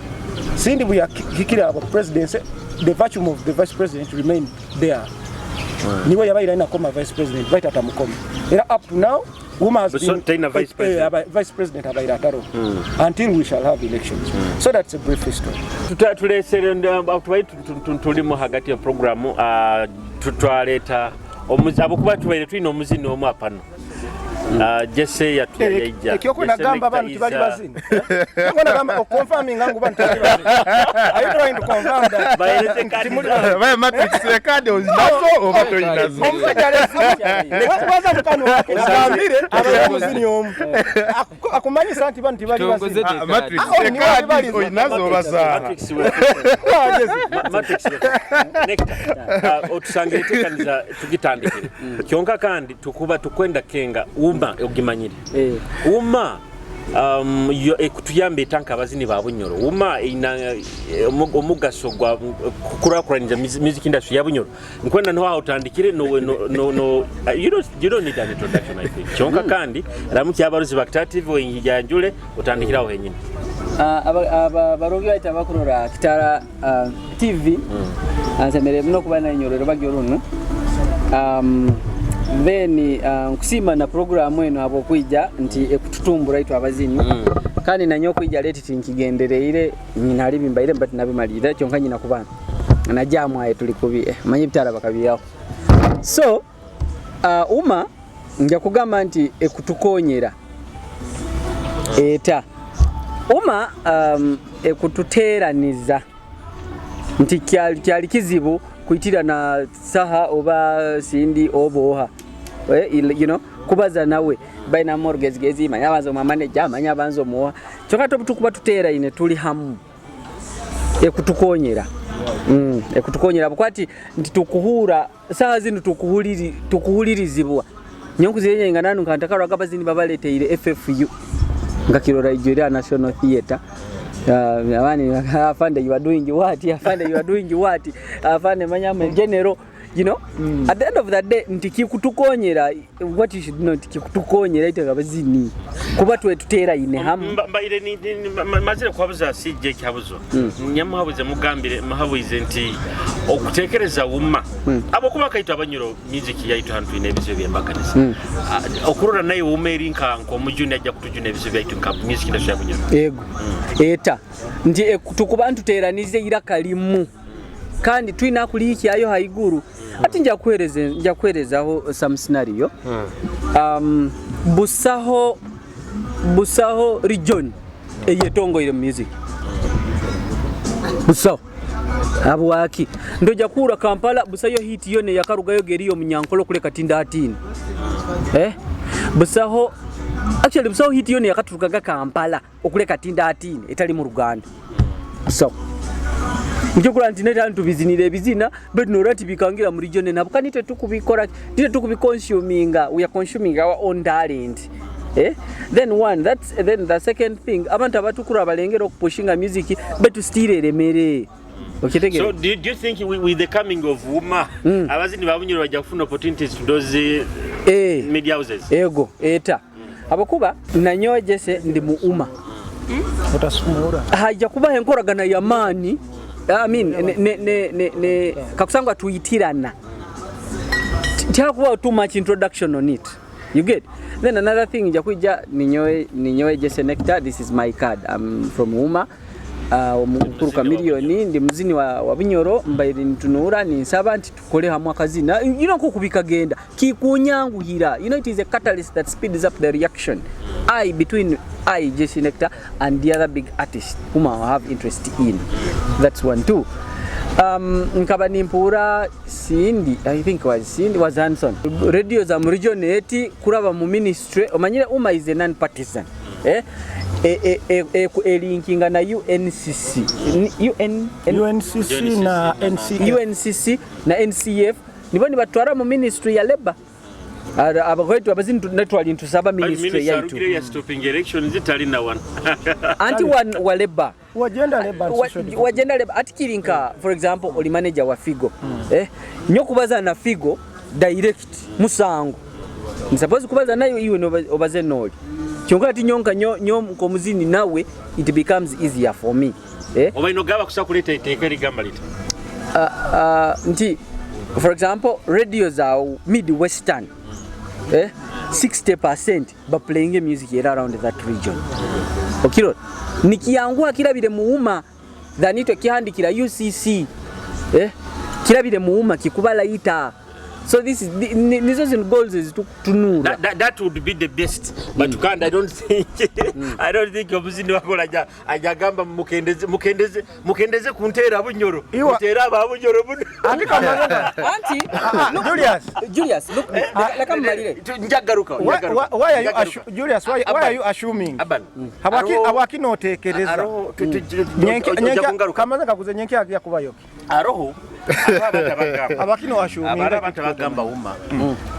Cindy, we are kikira our presidency. The vacuum of the vice president remained there. Niwe yabaire alina vice president, baita atamukoma. Era up to now, UMA has But so been taina vice president. Vice president abaire ataro until we shall have elections. So that's a brief history. Tulesere tubaire tulimu hagati ya programu, twaleeta abokuba tubaire tulina omuzini omu apano. Jesse yaija. Ekyokwe nagamba abantu tibali bazini. Ekyokwe nagamba oconfirminga ngu bantu tibali bazini. Are you trying to confirm that? Baereze kadi. Timuli bazini. Baya matrix ekadi olinazo oba toyinazo? Omusajja alesi waza mukano agambire abaye omuzini omu akumanyisa nti bano tibali bazini. Ah, matrix Ah, oh, ekadi bali- olinazo oba zaaha? Matrix Matrix Nectar, otusangire etekaniza tugitandikire kyonka kandi tukuba tukwenda kenga UMA ogimanyire. UMA ekutuyamba etanka abazini ba Bunyoro. UMA ina omugaso gwa kukurakuraniza music industry ya Bunyoro. Nkwenda niho aho utandikire. No, you don't need an introduction, I think. Kyonka kandi ramuki abaruzi ba TV wenyanjule utandikire aho henyine. Ah, abarongi baita bakurora Kitara TV, nsemere muno kuba nanyorero bagyo runo. Then nkusima na programu eno abokwija nti ekututumbura itwe abazini, kandi nanyo okwija late tinkigendereire nyina ali bimbaire mbati nabimalira kyonka nyina kubana najamwaye tuli kubi manyi bitara bakabiyaho. So UMA nja kugamba nti ekutukonyera eta UMA ekututeeraniza nti kyali kizibu kuitira na saha oba sindi oba oha kubaza nawe baina morgezigezi manya abanza omumanager manya abanza omuwa kyokka tukuba tuteeraine tuli hamu ekutukonyera ekutukonyera bukwati nti tukuhura saha zino tukuhulirizibwa nyonkuzire nga nanu kantakarwaga abazini babaleteire FFU nga kirora ijwira National Theatre. Abani afande, you are doing what? Afande, you are doing what? Afande manya general, at the end of the day nti kikutukonyera. What you should know nti kikutukonyera ite abazini kuba twe tutera ine hamu. Mbaire mazire kuhabuza CJ Kyabuzo nyamuhabuze mugambire muhabuize nti okutekereza UMA abokuba kaitu Abanyoro music yaitu hantu ine ebizibu byembaganiza. Ah, okurora naye UMA eri nka nkomujuni ajja kutujuna ebizibu byaitu nka music industry ya Bunyoro. Ego eta nti tukuba ntuteranize iraka limu kandi tulina kuliikyayo haiguru. Ati nja kuherezaho some scenario. Busaho region eyetongoire mu music, busaho habwaki ndoja kura Kampala busayo hit yone yakarugayo geriyo munyankolo kuleka tinda atini busaho, actually busaho hit yone yakaturukaga Kampala okuleka tinda atini etali mu Ruganda busaho. Nikyo nti neta ntubizinira ebizina but nora tibikangira muri region nabo kandi twe tukubikora tite tukubiconsuminga. We are consuming our own talent. Then one, that's then the second thing, abantu abatukura abalengera okupushinga music but still eremere okitegere. So do you think with the coming of UMA abazini ba Bunyoro bajja kufuna opportunities to those media houses? Ego eta abakuba nanyojese ndi mu UMA hajja kubaho enkoragana yamaani. I mean, ne, ne, ne, ne, ne, kakusangwa tuyitirana. Tihakubaho too much introduction on it. You get? Then another thing, nja kwija ninyowe Jesse Nectar, this is my card. I'm from UMA. Omukuru Chameleone, ndi muzini wa Bunyoro, mbaire nitunuura ninsaba nti tukole hamwe akazina. You know nkoku bikagenda kikunyanguhira. You know it is a catalyst that speeds up the reaction. I between I Jesse Nectar and the other big artist whom I have interest in. That's one. Two. Nkaba nimpuura Cindy, I think was Cindy, was Hanson. Radio za mu region eti kuraba mu ministry, omanyire UMA is a non-partisan. Elinkinga na UNCC. UN, N, UNCC na NCF. UNCC na NCF nibo nibatwara mu ministry ya labor. Abagwetu abazini netwali ntusaba ministry yaitu. Ya stopping elections talina one. Anti wa labor. Wa gender labor and social development. Wa gender labor atikirinka, for example, oli manager wa Figo. Nyo kubaza na Figo direct musango. Ni suppose kubaza nayo iwe no obaze noli. Kyonka ati nyonka nyo nkomuzini nawe it becomes easier for me. Oba ino gaba kusakuleta iteeka ligamba lita. Nti for example radio za Midwestern 60% ba playing music here around that region. Okiro nikiyanguha kirabire muuma than itwe kihandikira UCC. Kirabire muuma kikubala ita. So this is nizo zin goals ezitutunura. That would be the best. But can't, I don't think I don't think omuzini wakola ajagamba mukendeze mukendeze mukendeze kuntera Bunyoro. Mutera aba Bunyoro buno. Anti kamaze. Anti look, Julius. Julius, look, leka mmalire. Njagaruka. Why are you Julius, why are you assuming? Aban. Habwaki notekereza. Aroho Kamaze kakuze nyenke agiya kubayo. Aroho Abakino ashuminga abantu bagamba UMA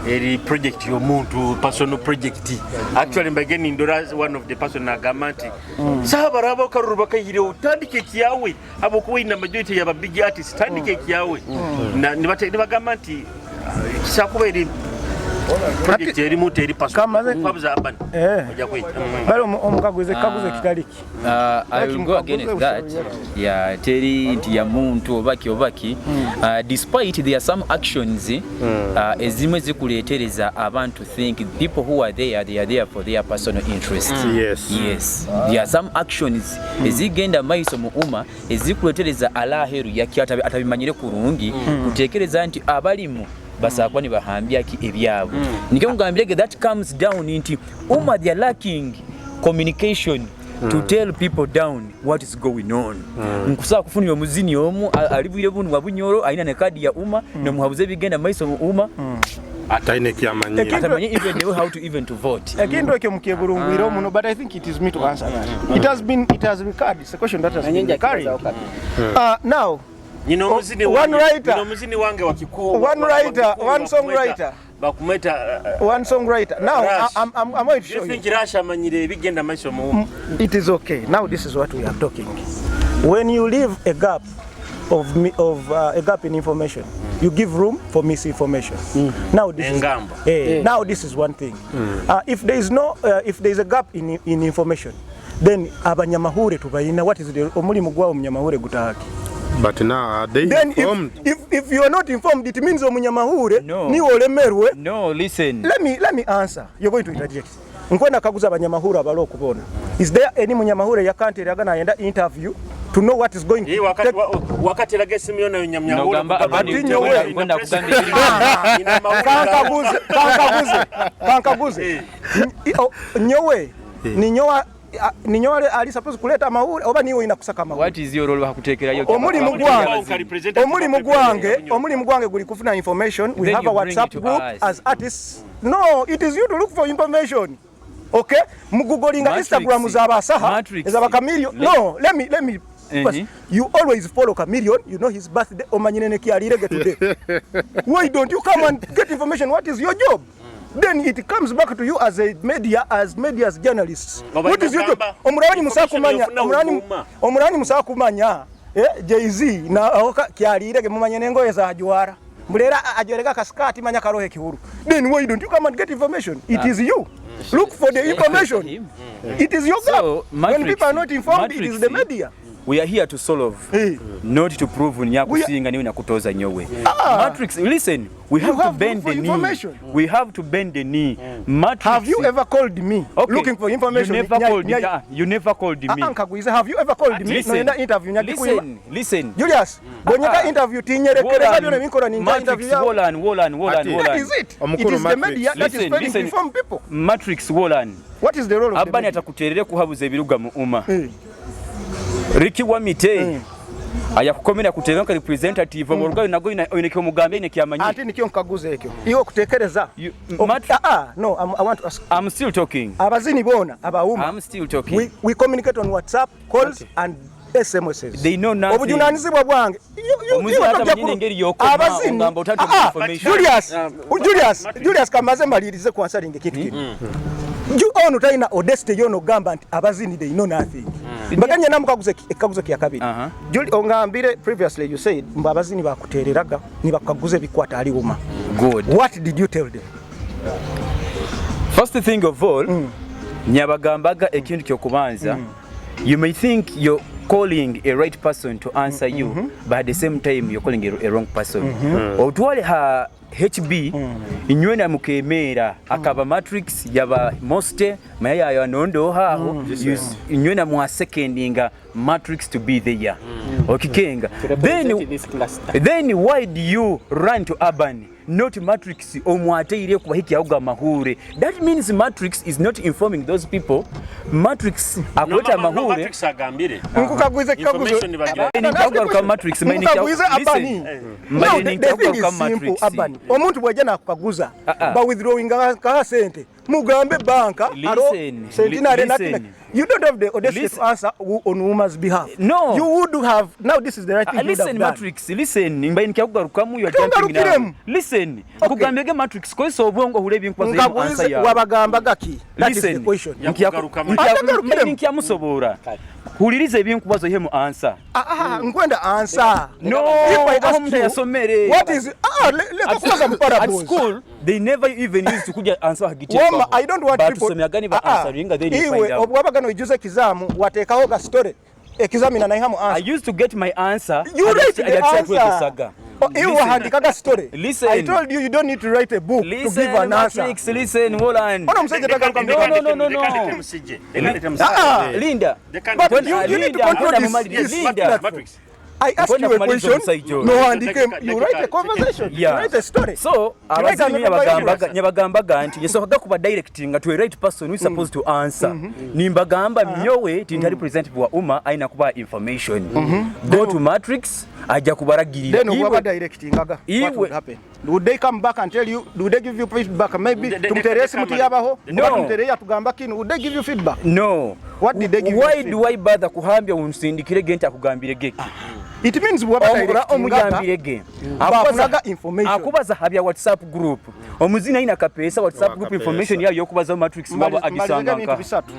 eri project y'omuntu personal project. Actually mbageni ndora one of the person agamba nti sabaraba karuru bakayire utandike kiyawe abo kuwina majority ya big artists tandike kiyawe na nibagamba nti kisakuba eri project eri muntu eri personal kwabuza abana ojja kwita bali omukaguze kaguze kitaliki. I will go against that. Yeah, teri nti ya muntu obaki obaki. Despite there are some actions ezimwe zikuletereza abantu think people who are there, they are there for their personal interest. Yes. Yes. There are some actions ezigenda maiso mu umma ezikuletereza alaheru yaki atabimanyire kurungi kutekereza nti abalimu basakwa ni bahambya ki ebyabo. Nike ngambirege that comes down into umma they are lacking communication to tell people down what is going on. Nkusaba kufunira omuzini omu alibwire bunu wa Bunyoro aina ne kadi ya umma no muhabuze bigenda maiso mu umma ataine kyamanyira atamanye even the way how to even to vote. Ekintu ekyo mukeburungwire muno, but I think it is me to answer that. It has been, it has recurred. It's a question that has been recurring. Now one writer, muzini wange wa kikuu, one writer, one songwriter, bakumeta one songwriter. Now I'm going to show you. Think Rasha manyire bigenda maiso mu. It is okay. Now this is what we are talking. When you leave a gap of a gap in information, you give room for misinformation. Now this is now this is one thing. If there is no if there is a gap in information, then abanyamahure tubayina what is the omulimu gwa omunyamahure gutahaki. But now are they then informed? If you are not informed, it means omunyamahure ni olemerwe. No, listen. Let me answer. You're going to interject. Nkwenda kaguza abanyamahure abalo kubona. Is there any munyamahure yakante yagana ayenda interview to know what is going to take? Wakati rage simu yona nyamnyamahure. Kwenda kugamba Kankaguze. Nyowe ninyowa ninyole ali supposed kuleta mahuri oba niwe inakusaka mahuri. What is your role hakutekerayo? Omulimu gwange guli kufuna information. We have a WhatsApp group as artists. No, it is you to look for information. Okay? Mugugolinga Instagram za abasaha za Chameleone. No, let me you always follow Chameleone, you know his birthday, omanyine ne kyalirege today. Why don't you come and get information? What is your job? Then it comes back to you as a media, as journalists. What is your job? Omurani musakumanya, omurani musakumanya. Jay-Z na kyalirege mumanye nengoye za ajuara. Mulera ajorega kaskati manya karohe kihuru. Then why don't you come and get information? It is you. Look for the information. It is your gap. So, when people are not informed, it is the media. We are here to solve, Eh. not to prove nyakusinga niwe nakutoza nyowe. Matrix, listen, we have You to have bend for the knee. information. We have to bend the knee. Matrix. Have you ever called me Okay. looking for information? You never Nya- called nya- you never called me. Ah, nkagwize, have you ever called me? Listen, Noyenda interview nyagikuyima. listen, listen. Julius, bwonyeka Ah. interview tinyerekereza byona binkola ninja Matrix, interview yawe. Wolan, Wolan, Wolan, Ati. That Wolan. is it. It Omukulu is the Matrix. media that is Listen, failing to listen. inform people. Matrix Wolan. What is the role of the Abani media? atakuterere kuhabuza ebiruga mu umma. Eh. Ricky Wamite. Ayakukomera kuterera nka representative oburugayo nago oineke omugambe ine kyamanyi. Ate nikyo nkaguza ekyo. Iwe okutekereza. You- Ah, no, I want to ask. I'm still talking. Abazini bona abauma. I'm still talking. We communicate on WhatsApp calls and SMSs. They know nothing. Obujunanizibwa bwange. Omuzini Iwe hata tojja manyine engeri y'okoma, Abazini. ogamba otante Ah, ah, information. Julius, Julius, Julius kamaze malirize ku answering ekintu kino. Ono talina audacity yono ogamba nti abazini they know nothing. Mbaganye namukaguza ekikaguzo kya kabiri. Aha. Ongambire previously you said mbu abazini bakutereraga nibakaguza ebikwata ali wuma. Good. What did you tell them? First thing of all, nyabagambaga ekintu kyokubanza. You may think you're calling a right person to answer you, but at the same time you're calling a wrong person. Otwale ha HB inywena mukemeera akaba matrix yaba moste maya yayo anondo haho inywena mwa secondinga matrix to be there. Okikenga. Then this cluster. Then why do you run to urban not matrix omwateire kubahiki auga mahure? That means matrix is not informing those people. Matrix akuleta mahure. Matrix agambire. Nkukaguza ekikaguzo. Information bagira. Nikugaruka matrix, mbe Nkukaguza Abani. listen. No, Mbale the thing nikugaruka is simple, matrix. Abani. Omuntu bw'ajja n'akukaguza Ah, ah. ba withdrawing ka sente mugambe banka aro Listen, centenary listen. nothing. You don't have the audacity Listen. to answer on woman's behalf. No. You would have now this is the right thing Ah, you would have listen done. matrix, listen, mbaye nikugarukamu you are jumping now. Tongarukiremu. Listen, nkugambye ge matrix kozesa obwongo ohule ebinkubaza emu answer Nkaguze yawe. wabagamba gaki. That is the Listen. question. Yakugarukamu. Atagarukiremu. Nkyamusobola. Huliriza ebinkubazo ihemu answer. Ah, ah, nkwenda answer. No, If I aho ask omuntu you, yasomere. What is leka kubaza mu At parables. school, they never even used to kuja answer hagiti. Woma, I don't want people. Batusomyagani ba Ah, ah. answeringa then you Iwe find out. obwabaga noijuza ekizamu wateekawo ga story ekizamina naihamu I answer. used to get my answer. You write the answer. Saga. Oh, iwe wahandikaga story. Listen. I told you you don't need to write a book to Listen, give an answer. Matrix, listen, Wolan. Ono omusajja tagaruka mu No, no, no, no, no. Ah, ah. Linda. But you need to control Linda, this Linda. platform. Matrix. I ask Nkwenda you a kumaliza question. omusajja oyo. No handike, you write a conversation. You Yeah. write a story. So You write an abazini nyabagambaga autobiography. nyabagambaga nti yesokaga kuba directing nga to a right person who is supposed to answer. Nimbagamba myowe ti ntali representative wa umma aina kuba information. Go to matrix ajja kubaragirira. Then Iwe- waba directingaga. What would happen? Would they come back and tell you? Would they give you feedback? Maybe tumutere esimu tiyabaho. No. Oba tumutere yatugamba kino. Would they give you feedback? No. What did they give you Why feedback? do I bother kuhambya unsindikire ge nti akugambire ge? It means bwaba directingaga Omugambire ge. bafunaga information. Akubaza habya WhatsApp group. Omuzina ina kapesa WhatsApp group Kapesa. information yayo yokubaza matrix waba Mbalizege agisanga ebintu nka. bisatu.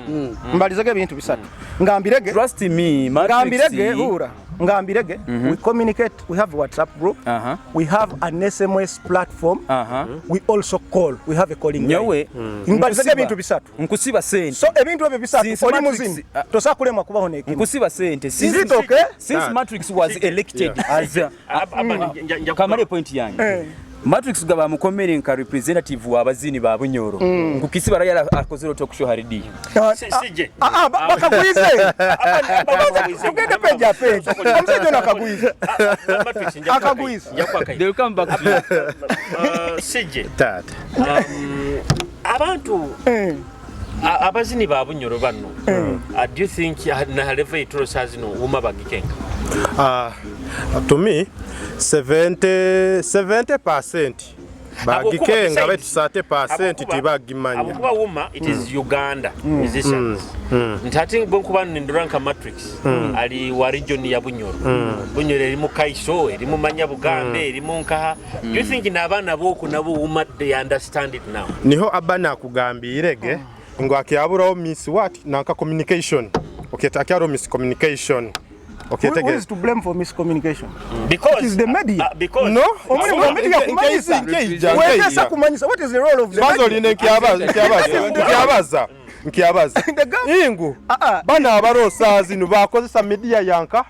Mbalizege ebintu bisatu. Ngambirege. Trust me, matrix. Ngambirege hura. Ngambirege. We communicate. We have a WhatsApp group. Uh-huh. We have an SMS platform. Uh-huh. We also call. We have a calling line. Nyowe Mbalizege ebintu bisatu. Nkusiba sente. So ebintu ebyo bisatu Since oli Matrix- muzini tosobola kulemwa kubaho n'ekimu. Nkusiba sente. Is it okay? Since Matrix was elected as a, kamale point yange. Matrix gaba mukomere nka representative wa abazini ba Bunyoro. Nkukisiba rayala akozero talk show haridi. CJ. Ah, ah, bakagwize. Tugende page ya page. Omusajja ono akagwize. Akagwize. They will come back to you. CJ. Tata. Abantu abazini ba Bunyoro bano. Do you think na level itoro sazino uma bagikenga? To me 70% bagikenga baitu 30% tibagimanya. Abukuba wuma it is Uganda musicians. Nti ate bwe nkuba nindora nka Matrix ali wa region ya Bunyoro. Bunyoro erimu Kaiso, erimu Manya Bugambe, erimu Nkaha. Do you think n'abaana b'oku nabo wuma they understand it now? Niho abana akugambirege ngo akyaburaho miss what nanka communication. Okay, akyaburaho miscommunication. Okay, Who is to blame for miscommunication? Because It is the media. Because No, Omulimu gwa media kumanyisa. Nkeija, Wekesa nkeija. kumanyisa. What is the role of the Kwanza media? oline nkyabaza. Nkyabaza ingu bano abarosa zino bakozesa media yanka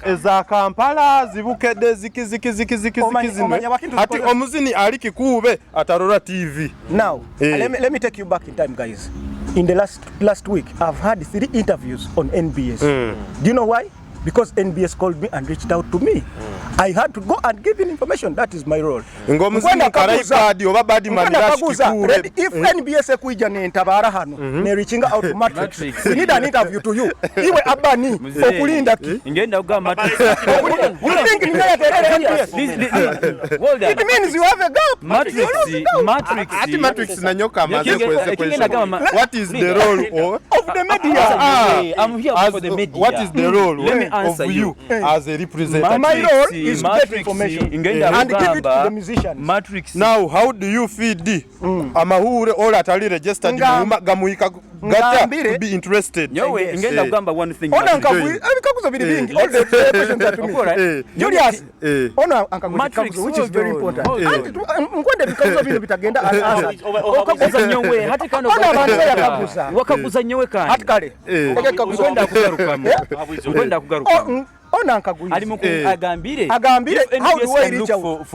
eza Kampala, zibukedde, ziki ziki ziki ziki ziki zino. Omanya wakintu Ati zikozesa. Omuzini ali kikuube atarora TV. Now, Eh. let me take you back in time, guys. In the last week, I've had three interviews on NBS. Do you know why? Because NBS called me and reached out to me. I had to go and give in information. That is my role. Ng'omuzini Nkwenda kaguza- karaipad oba badman Nkwenda rush kaguza, kikuube. if NBS ekuija nentabara hano, ne reaching out to Matrix. Matrix. We need an interview to you. Iwe abani Mzee. okulinda ki? Ngenda kugamba Matrix. You think ningayaterere NBS? Hold on. It means you have a gap. Matrix, You're losing out. Matrix. Ati Matrix nanyoka amaze kweze Ekigenda gamba question. What is the role of Of the media. Ah, I'm here for the media. What is the role Let me answer of you you. as a representative? My role is to get Matrix, information ngenda and give it to kugamba, the musicians. Matrix. Now how do you feed amahure all atali registered muuma gamuyika gatya Ngambire. to be interested? Nyowe Yes. ngenda Eh. kugamba one thing. Ono Matrix. ankagwi ebikaguzo biri bingi. All the questions are to me. Alright. Eh. Julius, Eh. ono ankagwi Matrix, ebikaguzo which is very hold on, important. hold on. Anti nkwenda ebikaguzo bino bitagenda unanswered. Okaguza nyowe hati kano Ono abantu yakaguza. Wakaguza nyowe kandi. Hati kale. Eh. Ege kaguzo. Nkwenda kugarukamu. Nkwenda kugarukamu. Ono ankagwiza. Ali mu Eh. agambire. Agambire, If how do NBS I can reach look out?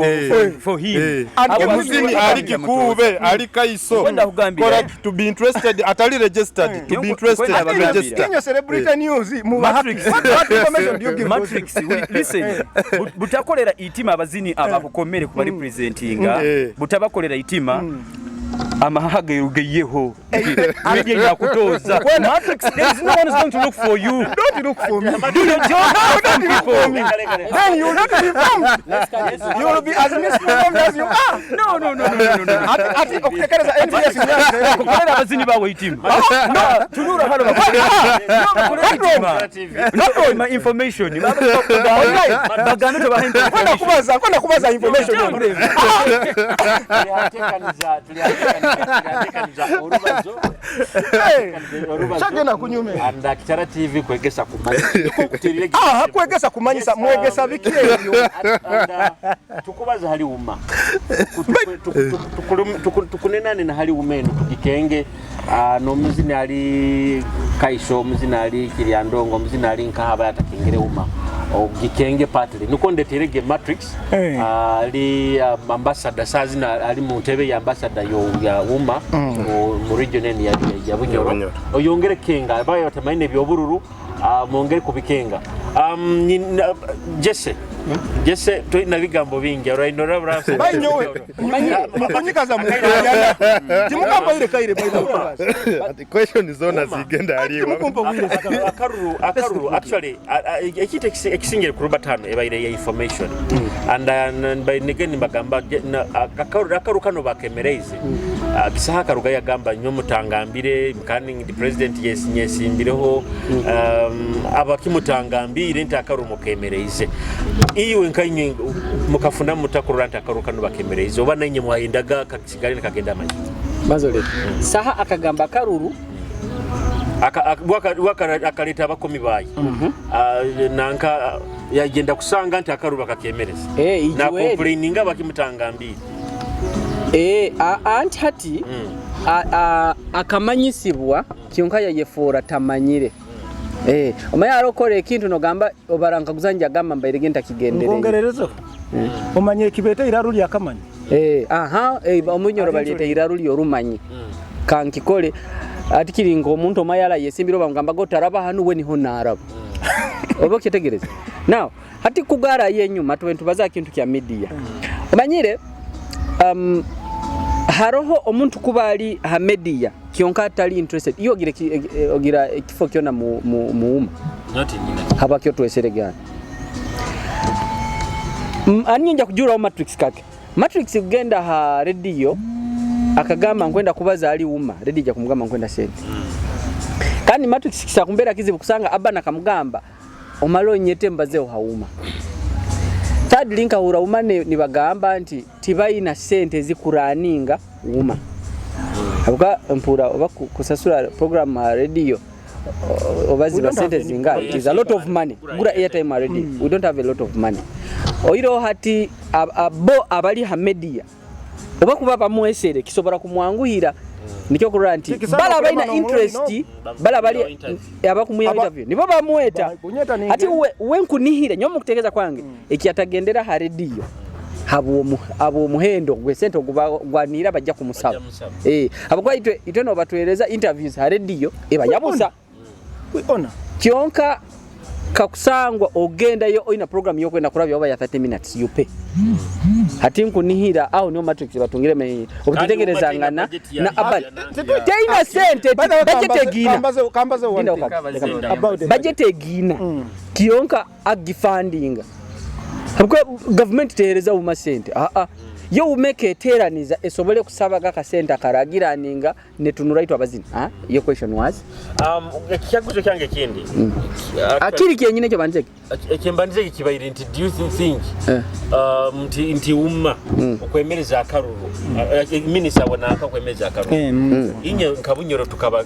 for him. Eh. And Abo Omuzini abantu ali bagambira kikuube ali kaiso Nkwenda kugambira. kola to be interested atali registered to be interested Nkwenda to kugambira. register. Kinyo celebrity news muba Matrix. What information do you give those Matrix, listen, butakolera itima abazini abakukomere kuba representinga, Eh. butabakolera itima amahaha geyeho media yakutoza. Matrix, there is no one is going to look for you. Don't look for me. Do your job. Don't look for me. Then you will not be informed. You will be as misinformed as you are. No, no, no, no, no, no. Ati ati okutekereza NBS nyanze. Kukolera abazini bawe itima. No, tunura hano bakolera. No, bakolera itima. No, my information. Bagambe tobaha Kwenda information. kubaza, kwenda kubaza information. Tell them. Tulihatekaniza orubazo. Hey, Chagenda kunyume. And Kitara TV kwegesa kumanyisa. Ah, kwegesa kumanyisa, mwegesa biki ebyo. Tukubaza hali uma tukunenane na hali uma eno tugikenge n'omuzini ali kaiso, omuzini ali kiryandongo, omuzini ali nkahaba yatakengere uma ogikenge partly niko ndeterege Matrix. Eh. Ali ambassador sazina ali mu ntebe ya ambassador yo ya uma mu region eno ya Bunyoro. Bunyoro. Oyongere kenga abaye batamaine ebyobururu, mwongere kubikenga. Jesse, Jesse, tulina bigambo bingi orainora. Banyowe. Mukunyikaza mukayana. Timukamba ile kaire baina kubaza. Ati question zona zigenda aliwa. Timukumpa bwire. Akaruru actually ekintu ekisingire ku Rubatano ebaire ya information and by again mbagamba akaru kano bakemereize. Kisaha karuga yagamba nyo mutangambire kandi the president yes nyesimbireho abakimutangambire nti akaru mukemereize iwe nkanywe mukafuna mutakurura nti akaru kano bakemereize oba nanye mwayendaga kakisigale kagenda amanyi. Bazole saha akagamba akaruru. Akaleta abakomi bayi. Nanka yagenda kusanga nti akaru bakakemereza Eh, na ijuweli. complaininga bakimutangambire. Eh, anti hati akamanyisibwa kyonka yayefuura tamanyire. Eh, omanyi arokora ekintu nogamba obarankaguza njagamba mbairege ntakigendereye. Ngongererezo. Omanye ekibete iraru lyakamanyi. Eh, aha, omunyoro baleeta iraru lyorumanyi. Kankikole ati kiringa omuntu omayala yesimbira bamugamba go taraba hanu we niho naraba. Oba okyetegereza. Now, hati kugara yenyuma tuwe tubaza kintu kya media. Omanyire haroho omuntu kuba ali ha media kyonka atali interested iyo ogira ogira ekifo kyona mu muuma haba kyo tweseregana. Ani nja kujura Matrix kake Matrix kugenda ha radio akagamba nkwenda kubaza ali uma radio ja kumugamba nkwenda sente. Kandi Matrix kisa kumbera kizibu kusanga abana kamugamba omalo nyete mbazeho hauma. Third link ahura uma ni bagamba nti tibaina sente zikuraninga uma. Abuka mpura oba kusasura program ha radio oba ziba sente zinga, it is a lot of money. Gura airtime already. We don't have a lot of money. Oiro hati abo abali ha media oba kuba bamwesere kisobora kumwanguhira. Nikyo kurora nti Kikisana bala okulema balina n'omulundi interest bala bali abakumuya interview nibo bamweta. Kunyeta ninge. Ati we nkunihire nyowe mukutegeeza kwange ekyatagendera ha rediyo habw'omuhendo gw'esente ogwanira bajja kumusaba. Habwokuba itwe nobatwereza interviews ha rediyo eba yabusa. We honor. Kyonka kakusangwa ogendayo oina program yokwenda kurabya oba ya 30 minutes you pay. Hati nkunihira aho niyo matrix batungire me obutegerezangana na abali teina sente By the way, budget egina kambaze one Linda thing. wakati. About the Budget egina kiyonka agifundinga habwo government tehereza uma sente yo umeke eteraniza esobole kusabaga akasente akaragiraninga netunura itwa abazini. Your question was Ekyaguzo kyange ekindi akiri kyenyine ekyo banzeke ekyembandize kikibaire nti do you think nti UMA okwemereza akaruru minisita wananka okwemereza akaruru inye nka Bunyoro tukaba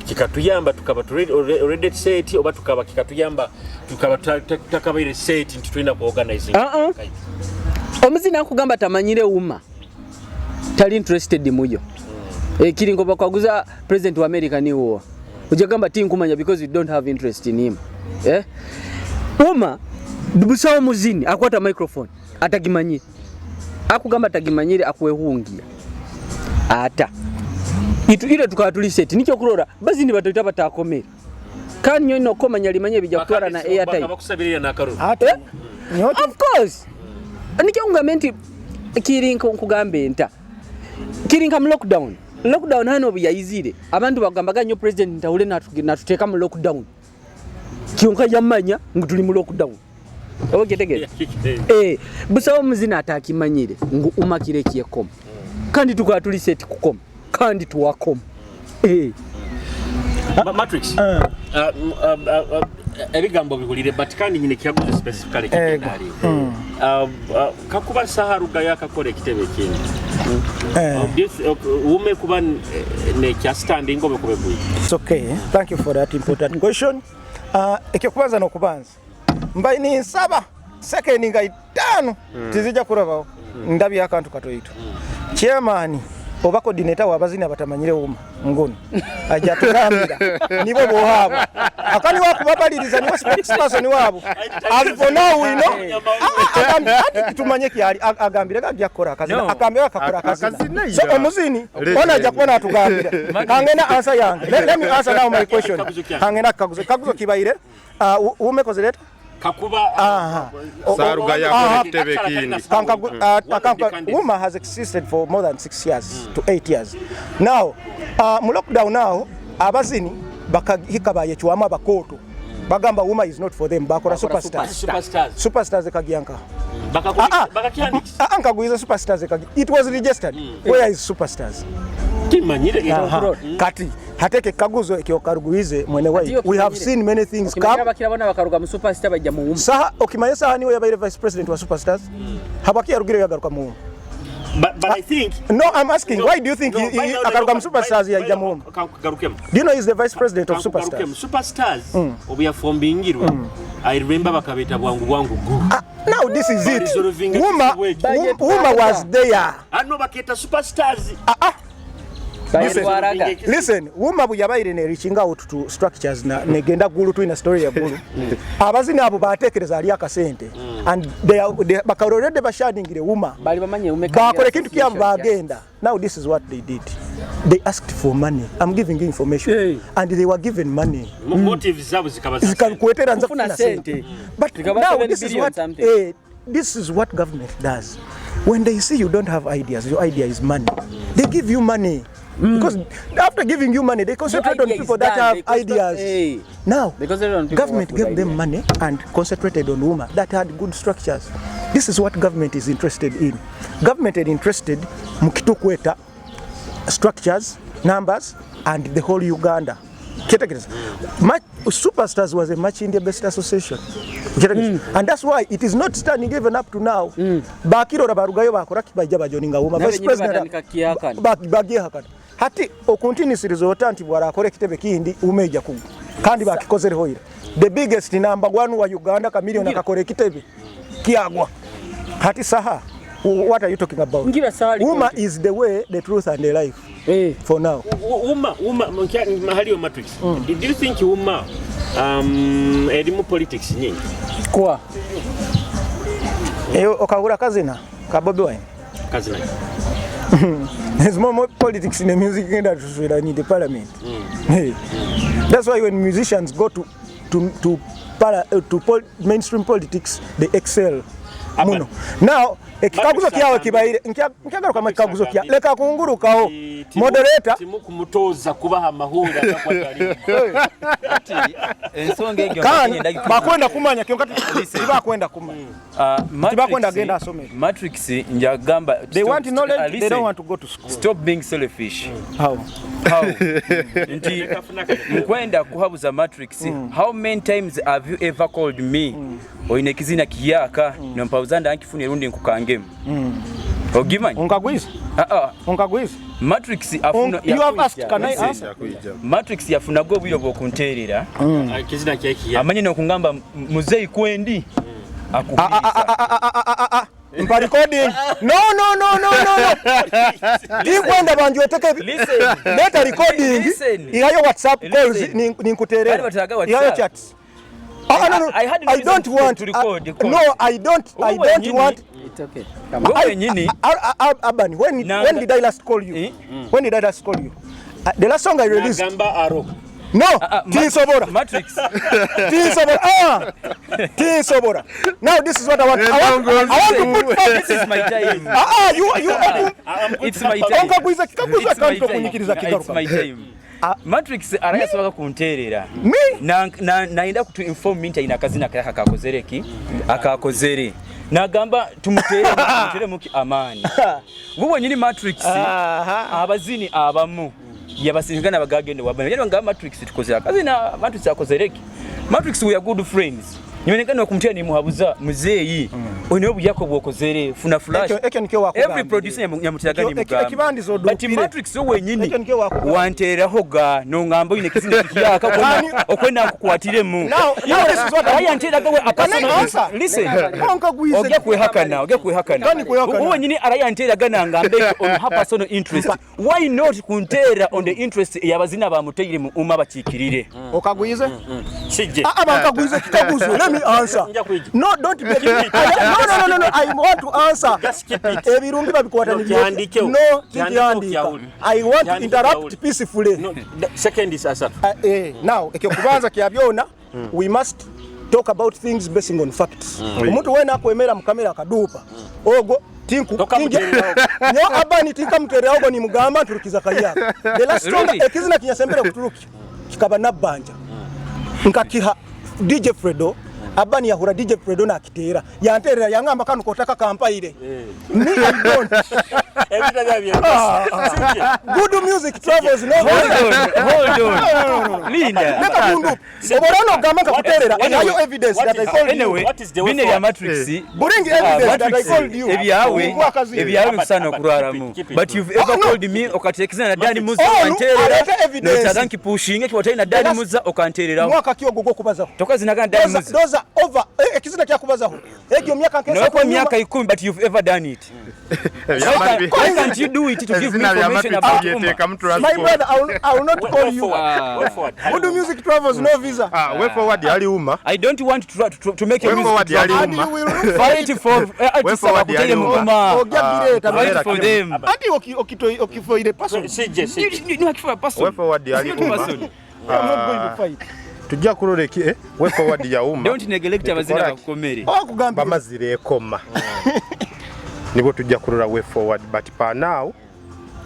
kikatuyamba tukaba already set oba tukaba kikatuyamba tukaba tutakabaire set nti tulina ku organizing. Omuzina akugamba tamanyire UMA tali interested muyo. Kiri ngo bakwaguza president wa America ni uwo ujagamba tinkumanya because you don't have interest in him. UMA dubusawo muzini akwata microphone atagimanyire akugamba atagimanyire akwehungia ata itu ile tukaba tuli set nikyo kurora bazini batoita batakomera kandi nyo no komanya limanye bijja kutwara na airtime bakusabirira nakaruru Ate nyote of course nikyo ngambe nti kiri nkugambe nta kiri nka mu lockdown. Lockdown hano obu yayizire abantu bagambaga nyo president ntawule natuteeka mu lockdown kyonka yamanya ngu tuli mu lockdown oba kyetegeeza. Busawo muzina atakimanyire ngu umakire kyekoma kandi tukaba tuli set kukoma kandi tuwakoma. Matrix ebigambo bihulire but kandi nyine kyaguzo specifically kikendali kakuba saha rugayo akakora ekitebe ekindi ume kuba ne kya standing obe kube bwi. It's okay. Thank you for that important question. Ekyokubanza n'okubanza mbai ninsaba sekendi nga 5 tizijja kurabaho ndabye akantu katoito. Chairman oba coordinator wabazini abatamanyire UMA ngono ajja tugambira nibo bohabo akani wakubabaliriza niwe spokesperson wabo. As for now we know ati tumanye kyali agambire gajja kukola akazina akambira akakora akazina so omuzini ona ajja kubona atugambira kangena answer yange. Let me answer now my question. Kangena kaguzo kibaire ume kozereta kakuba Saruga yakora ekitebe kindi. UMA has existed for more than 6 years to 8 years now. Mu lockdown now abazini bakahika bayechwama abakoto bagamba UMA is not for them bakora superstars. Superstars kagiyanka bakakiandika superstars kagi it was registered. Where is superstars kimanyire kati hateke kaguzo ekyokaruguize mwene wai we have seen many things come bakirabona bakaruga mu superstar bajja mu UMA saha okimanye saha niwe yabaire vice president wa superstars habaki yarugire yagaruka mu UMA. But I think no, I'm asking why do you think akaruga mu superstars yajja mu UMA? Do you know he's the vice president of superstars? Superstars obuyafombingirwe I remember bakabeta bwangu bwangu gu. Now this is it. UMA was there. Ano baketa superstars. Listen, UMA buyabaire ne reaching out to structures na negenda gulu tu ina story ya gulu. Abazini abo batekereza ali akasente and they bakalorede bashadingire UMA. Bali bamanye ume bakore kintu kyabo bagenda. Now this is what they did. They asked for money. I'm giving you information. Hey. And they were given money. Motives zabo zikaba zikakwetera nza kufuna sente. But now this is what this is what government does. When they see you don't have ideas, your idea is money. They give you money. Because after giving you money, they concentrate on people that have ideas. Hey. Now, government gave them money and concentrated on UMA that had good structures. This is what government is interested in. Government is interested mukitukweta structures, numbers, and the whole Uganda. Superstars was a Makindye based association. And that's why it is not standing even up to now. Bakirora barugayo bakora kibajja bajoninga UMA. Vice President bagihakana. Hati okuntinisiriza ota nti bwarakora ekitebe kindi umeja kugwa. Kandi bakikozereho ira. The biggest number one wa Uganda Chameleone akakora ekitebe kiagwa. Hati saha what are you talking about? UMA is the way, the truth and the life. Eh. For now. Uma haliyo Matrix. Did you think UMA erimu politics nyingi? Kwa Eyo okagura kazina ka Bobi Wine. Kazina. There's more politics in the music industry than in the parliament. Hey. That's why when musicians go to mainstream politics, they excel. Muno. Now, ekikaguzo kyawe kibaire nkyagaruka mu kikaguzo kya leka kungurukaho moderator. Timu kumutoza kubaha amahura akakwatali. Ensonga egyo Kandi ngenda bakwenda kumanya kyonka tibakwenda kumanya. Tibakwenda genda asome. Matrix njagamba They want knowledge, they don't want to go to school. Stop being selfish. How? How? Nti nkwenda kuhabuza Matrix. How many times have you ever called me? Oyina ekizina kiyaka nompabuza ndankifuna erundi nkukangemu. Ogimanyi? Onkagwiza? Onkagwiza? Matrix afuna You have asked, can I answer? Matrix yafunaga obwire bw'okunteerera. Ekizina kyekiya. Amanyi n'okungamba muzeeyi kwendi. Akuhuliriza. Mpa recording. No, no, no, no, no, no. Tikwenda banjweteke. Listen. Leta recording. Listen. Ihayo WhatsApp calls Listen. ninkuterera. Bali bataaga WhatsApp. Ihayo chats. Ah, no, no. I had no I reason don't want to record the call. No, I don't. I Wewe don't wenyini- want. It's okay. Wewe wenyini. Abani, when did I last call you? Eh? When did I last call you? The last song I released. Nagamba aro. No, tinsobora. Matrix. Tinsobora. Ah, tinsobora. Now this is what I want. I want to put facts. This is my time. Ah, you open. It's my time. Onkagwiza kikaguzo It's my kanto time. kunyikiriza It's kigaruka. my time. Matrix arayasobola kunteerera. Me? Na nayenda kutu inform me nti ayina akazina kayaka kakozere ki akakozere nagamba tumutere muki amaani. Gwe wenyini Matrix, abazini abamu yabasingana bagagende wabana yali nga Matrix tukozere akazina. Matrix akozere ki? Matrix, we are good friends. Nyonekana okumutera nimuhabuza, muzeeyi, oyina obuyako bwokozere, funa flash. Ekyo nikyo wakugambye. Every producer nyamuteraga nimugamba. Ekibandizo But oduupire. Matrix yo wenyini Ekyo nikyo wakugambye. wanteeraho ga nongamba oyina ekizina kiyaka okwenda nkukwatiremu. Now this is what I Arayanteeraga we a Can I personal answer? Listen. Onkagwize. Ojja kwehakana, ojja kwehakana. Kani kwehakana? Wowe wenyini arayanteeraga nangamba ekyo on her personal interest. Why not kunteera on the interest ey'abazina bamuteire mu UMA bakiikirire? Okagwize? Sijje. Ah, bankagwize kikaguzo. Let me answer. Nja kuija. No, don't be. No. I want to answer. Just keep it. Ebirungi babikwata No, ni kihandikewo. No, Kihandikewo tikihandika. kyawuli. I want to Kihandike interrupt kyawuli. peacefully. No, second is asatu. Now ekyokubanza kya byona, we must talk about things basing on facts. Omuntu wena akwemera mu kamera akaduupa ogwo tinku Tokamutererawo. nyo abani tinkamutererawo nimugamba nturukiza kayaka. The last song Really? ekizina kinyasembere kuturuki kikaba nabbanja nkakiha DJ Fredo. Abani yahura DJ Fredo nakiteera yanterera yangamba kano kotaka kampaire. Me, I don't. Ebita bya bya. Good music travels no. Hold on, hold on. Linda. Leka kundu oborano ogamba nkakuterera nayo evidence that I called you. Anyway, What is the way bino ebya forward? Matrix. Bring evidence that I Matrix, called you. ebyawe Ngwa akazi. ebyawe bikusana okulwalamu. Keep it. But you've ever Oh, no. called me okateekeza na Dani Muza Oh, okanteerera. alete evidence. Notaga nkipushinga kiwatali na Dani That's- Muza okanteereraho. Mwaka ki ogwo gwokubazaho? Tokazinaga na Dani Muza. Those are over. Ekizina kyakubazaho egyo myaka nkesa Nawe kwa myaka 10, but you've ever done it. Why can't you do it to give me Ebizina bya information Matrix about UMA? byeteekamu My transport. brother, I will not call you. Way forward. Good music travels no visa. Ah, way forward yali UMA. I don't want to make your Way music forward yali And UMA. you will look for fight for artists forward abakutere yali mu UMA. UMA. Ojja bireeta. Fight for them. Anti okifoire person. Sijje, sijje. You know, for a person. Way forward yali It's not UMA. person. I'm not going to fight. Tujja kulola eki way forward ya UMA. Don't neglect abazina Nitukola ki? bakukomere. Okugambye. Bamazire ekoma nibwo tujja kulola way forward, but per now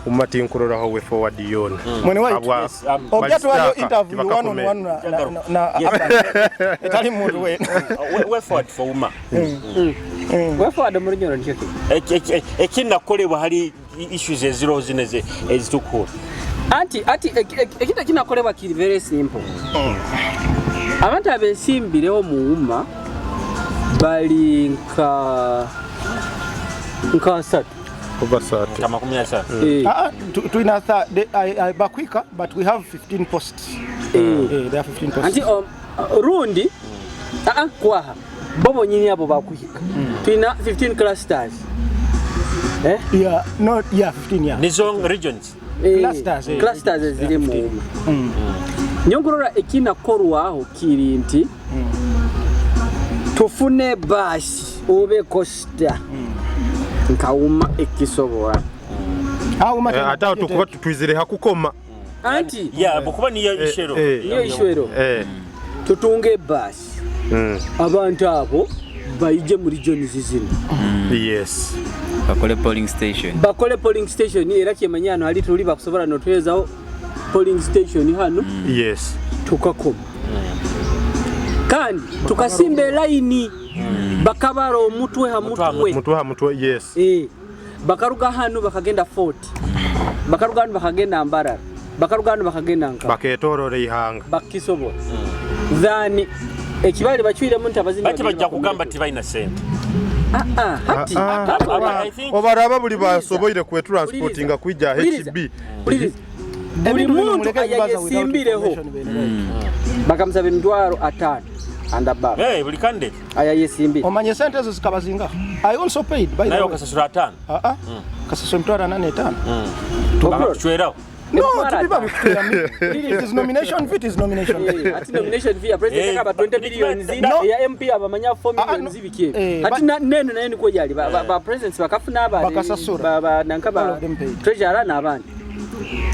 UMA tinkuloraho way forward yona. Mwene waitu. Abwa- Yes, Ojja tuwayo balisitaka, interview one on tibakakomere. one na Abani. Etali muntu wena. Way forward for UMA. Way forward mu Runyoro nikyo ki? Ekinakolebwa hali issues eziriho zino ezitukuura. Anti ati ekintu ekinakolebwa kiri very simple. Abantu abesimbirewo mu UMA bali nka asatu. Kuva saatu. Nka 30. Eh, Ah, tulina bakwika, but we have 15 posts. Eh. There are 15 posts. Anti rundi kwaha bo bonyini abo bakuhika tulina 15 clusters, eh? Yeah, no, yeah, 15, yeah. Nizo regions. Clusters, eh. Clusters eziri mu UMA. Nyo nkurora ekinakorwaho kiri nti tufune baasi oba coaster nka UMA ekisobola. Awo UMA Eh, ate awo tukuba twizire hakukoma. Anti Ya, bwokuba niyo ishero. Niyo ishwero. Tutunge ebaasi, abantu abo bayije muri regions zino. Yes. Bakole polling station. Bakole polling station, era kyemanya hano hali tuli bakusobola notwezaho polling station hano. Tukakoma kandi tukasimba elayini, bakabara omutwe ha mutwe. Mutwe ha mutwe, yes. Eh, bakaruga hano bakagenda Fort, bakaruga hano bakagenda Mbarara, bakaruga hano bakagenda nka Baketorora ihanga. Bakisobola than ekibali bacwiremu nti abazini Bati bagende bajja kugamba bakomere. tibalina sente. Ah, ah, hati I think- Obaraba buli basoboire kwetransportinga kwija HB. Puliriza. Buli muntu ayayesimbireho bakamusaba 50,000 and above. Hey, buli candidate. Ayayesimbire. Omanye sente ezo zikaba zinga. I also paid, by the Naye way. okasasula 5. Ah ah. Kasasula 85,000. Bakakucweraho. No, tubiba bikutwera. It is nomination fee, it is nomination fee. Ati nomination fee ya president akaba 20 millions, ya MP abamanya 4 millions, biki. Ati neno nayo niko yali ba presidents bakafuna aba Bakasasura. ba nanka All ba of them paid. treasurer n'abandi.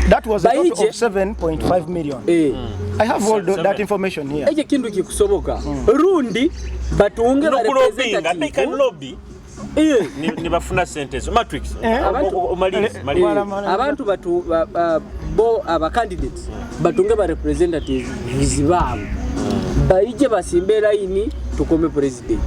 That was a total Baije. of 7.5 million. I have all that information here. Ekyo kintu kikusoboka. Rundi batunge ba Nokulobinga, they can representative. lobby. Nibafuna sente ezo. Matrix. Omalirize, malirize. Abantu batu bo aba candidates batunge ba representatives baabo, baije basimbe layini, tukome president,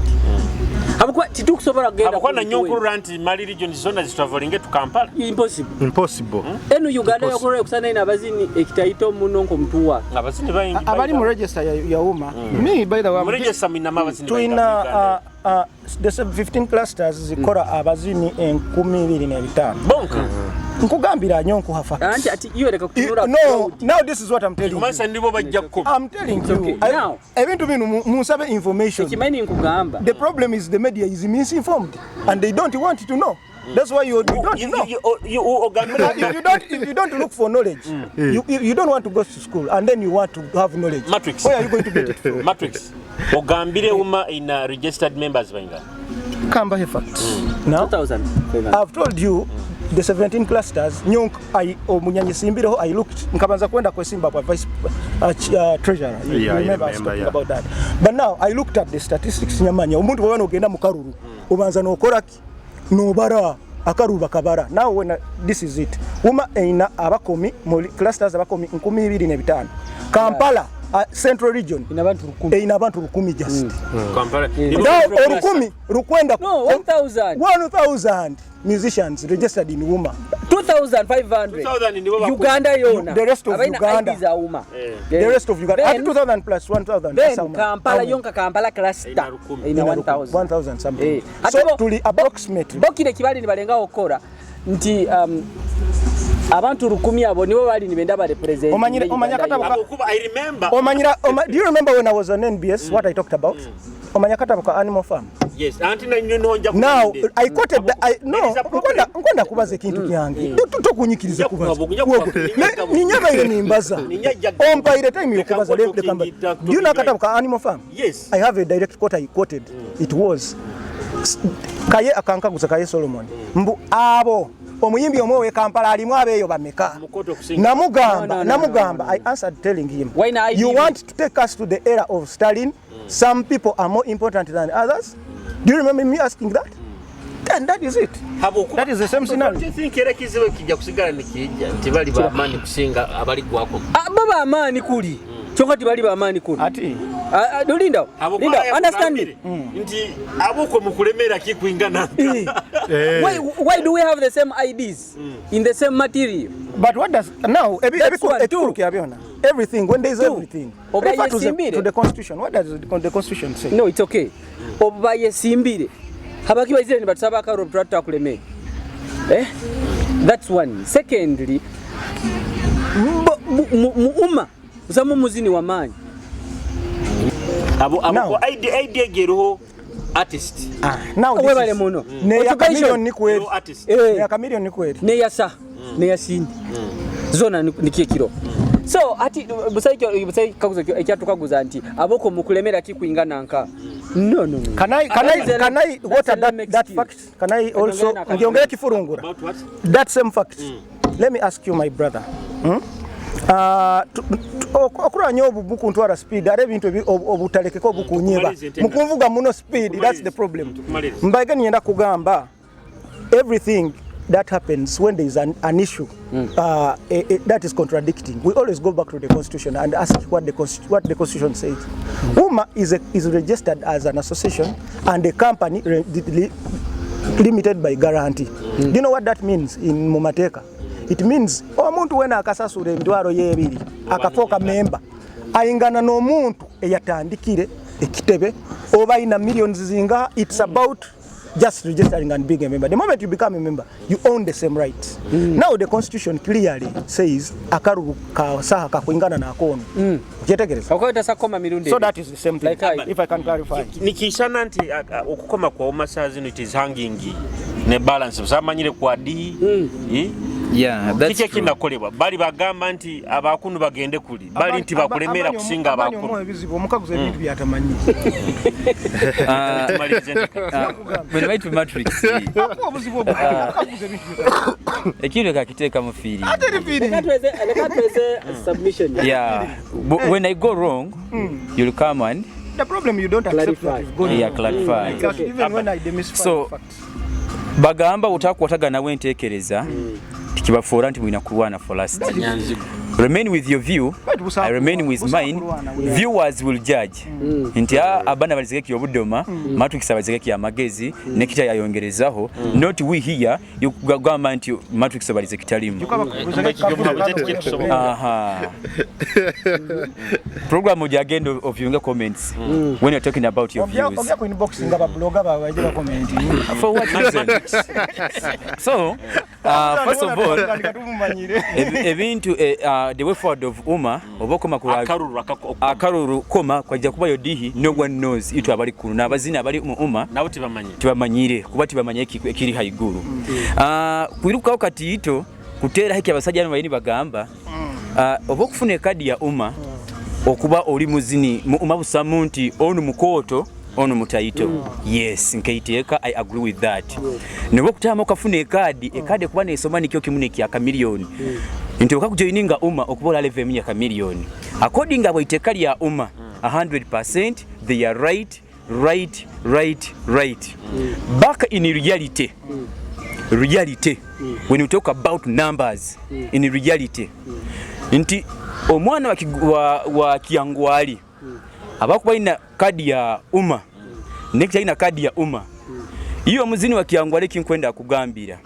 habwokuba titukusobola kugenda Habwokuba ku nanyo nti mali regions zonna zitravelinge to Kampala. Impossible. Impossible. Eno Uganda yokurora kusana ina abazini ekitaito muno nkomutuwa. Abazini bayingi. Abali mu register ya UMA. Me, by the way, Mu register mwinamu abazini tulina bayingi. The 15 clusters zikola abazini 2500. Bonka. Nkugambira nnyo, nkuha facts. Anti ati iyo reka kutunura. No, now this is what I'm telling you. Kumanyisa ndibo bajja kukuba. I'm telling It's you. okay. Now- Ebintu bino munsabe information. Ekimanyi nkugamba. The problem is the media is misinformed and they don't want to know. That's why you don't know. If you don't look for knowledge, you don't want to go to school and then you want to have knowledge. Matrix. Where are you going to get it from? Matrix. Ogambire UMA ina registered members bainga. Kamba he facts. Now, 2500. I've told you the 17 clusters nyonk I omunyanyisimbireho. I looked, nkabanza kwenda kwesimba kwa vice treasurer. You, Yeah, you I remember us remember, talking yeah. about that. But now I looked at the statistics, nyamanya omuntu bw'aba n'ogenda mu karuru obanza n'okola ki, n'obara akaruru bakabara. Now when this is it, UMA eina abakomi mu clusters abakomi 2500. Kampala Central Region Ina abantu 1000. Eina abantu 1000 just. Kampala. Now 1000 rukwenda No, 1000. 1000 musicians registered in UMA. 2500. 2000 nibo bakulu. Uganda yona. The rest of Abalina Uganda. IDs za UMA. The rest of Uganda. Then- At 2000 plus 1000, that's Then how much? Kampala How many? yonka, Kampala cluster Ina 1000. ina 1000. 1000 something. Eh. So Ate bo- tuli approximately bo kino ekibali nibalengaho okukora nti abantu 1000 abo nibo bali nibenda ba represent. Omanyire akatabo Habwokuba I remember. Omanyira do you remember when I was on NBS what I talked about? Omanya akatabo ka Animal Farm. Yes, anti nanyo nonja. Now I quoted the, I, no, There is a problem. nkwenda kubaza ekintu kyange. Tokunyikiriza Nja kubaza. kubaza, nja kubaza. Ninyabaire nimbaza. Ninyajja- Ompaire time Leka yokubaza. nkoto Leka mba- kingi- Do you know akatabo ka Animal Farm? Yes. I have a direct quote I quoted. It was Kaye akankaguza, Kaye Solomon. Mbu abo omuyimbi omwe we Kampala alimu abeeyo bameka? Mukoto okusinga. Namugamba, No, no, no, namugamba, I answered telling him, Why na you IDB? want to take us to the era of Stalin? Some people are more important than others. Do you remember me asking that? Then that is it. Habwokuba- That is the same scenario. Don't you think era ekizibu kijja kusigala nikijja nti bali bamaanyi kusinga abali gwako? Ah, bo bamaanyi kuli, kyokka tibali bamaanyi kuno. Ati Ah, ah, linda, linda, understand me. Nti abokwe mukulemera kikwingana. Eh. Why do we have the same IDs in the same material? But what does now That's one. ekikulu kya byona, everything, when there is Two. everything, Oba refer yesimbire. to the constitution. What does the constitution say? No, it's okay. Oba yesimbire, habaki baizire nibatusaba akaruru tuba tutakulemera, eh? That's one. Secondly, mu UMA busamu muzini wa maanyi. Abo Now- abo ID ID egeruho artist. Ah, now this Webale is- muno. Ne ya Occupation. Chameleone ni kweli. Eruho artist. Eh. Ne ya Chameleone ni kweli. Neyasa neyasindi. Zona nikyo ekiro. So ati busayi busayi kaguzo ekyatukaguza nti aboko mukulemera ki kwingana nka. No, no, no. Can I water that fact? Can I also ngiongea kifurungura? That same fact. Let me ask you, my brother. Okuranya obu bukuntwara speed, ari ebintu obutalekeka obukunyeba. Tukumalize tena. Mukunvuga muno speed, that's the problem. Tukumalize. Mbaige nienda kugamba everything that happens when there is an issue that is contradicting, we always go back to the constitution and ask what the constitution says. UMA is registered as an association and a company limited by guarantee. Do you know what that means in mumateka? It means omuntu wena akasasula emitwalo y'ebiri akafuuka member, ayingana n'omuntu eyatandikire ekitebe oba ina millions zinga. It's about just registering and being a member. The moment you become a member, you own the same rights. Now the constitution clearly says akaruru ka saha kakwingana na akono. Kyetegereza. Okweta koma mirundi. So that is the same thing. Like if I can clarify. Nikishana nti okukoma kwa UMA saa zino it is hanging ne balance, samanyire kwa d. Eh? Yeah, that's Kiki true. ekinakolebwa? Bali bagamba nti abakunu bagende kuli, bali nti bakulemera kusinga abakunu. Ebizibu omukaguza ebintu byatamanyi. Tumalirize enteekateeka. Bwe baitu matrix Akuwa obuzibu obwo, akaguza ebintu byatamanyi. Ekintu kakiteeka mu feeling. Leka tuweze submission. Yeah, when I go wrong, you'll come and The problem, you don't accept Clarify. that you've gone yeah, wrong. clarify. Like, even when I demystify So- facts. Bagamba utakwatagana wenteekereza tikibafuura nti mulina kulwana for last. Remain with your view, But busa I remain with busa mine. kulwana, Viewers will judge nti abaana balizegeki obudoma, matrix abalizegeki amagezi, nekita yayongerezaho. Not we here yogamba nti matrix obalize kitalimu. Aha. Program gyagenda oviewinga comments when you're talking about your views. Ogya ku inbox nga babloga babaje bakomenti. For what reason? So, first of all, tumumanyire. Ebintu the way forward of UMA oba okoma ku Akaruru akaruru koma kwajja kubayo dihi, no one knows. Itu abali kuno n'abazina abali mu UMA nabo tebamanye. Tibamanyire kuba tibamanye ekiri haiguru. Kwirukaho kati ito kuteeraho eki abasajja bano bayini bagamba, oba okufuna ekadi ya UMA okuba oli muzini mu UMA busamu nti onu mukooto onu mutaito. Yes, nkeiteeka, I agree with that. Noba okutama okafuna ekaadi ekuba nesoma nikyo kimu nekya kamiliyoni nti okakujoininga UMA okuba ola level emu ya kamiliyoni according abo iteeka lya UMA 100%. They are right. Back in reality, when you talk about numbers in reality, nti omwana wa Kyangwali abakuba ina kadi ya UMA nekita ina kadi ya UMA iyo omuzini wa Kyangwali kinkwenda kugambira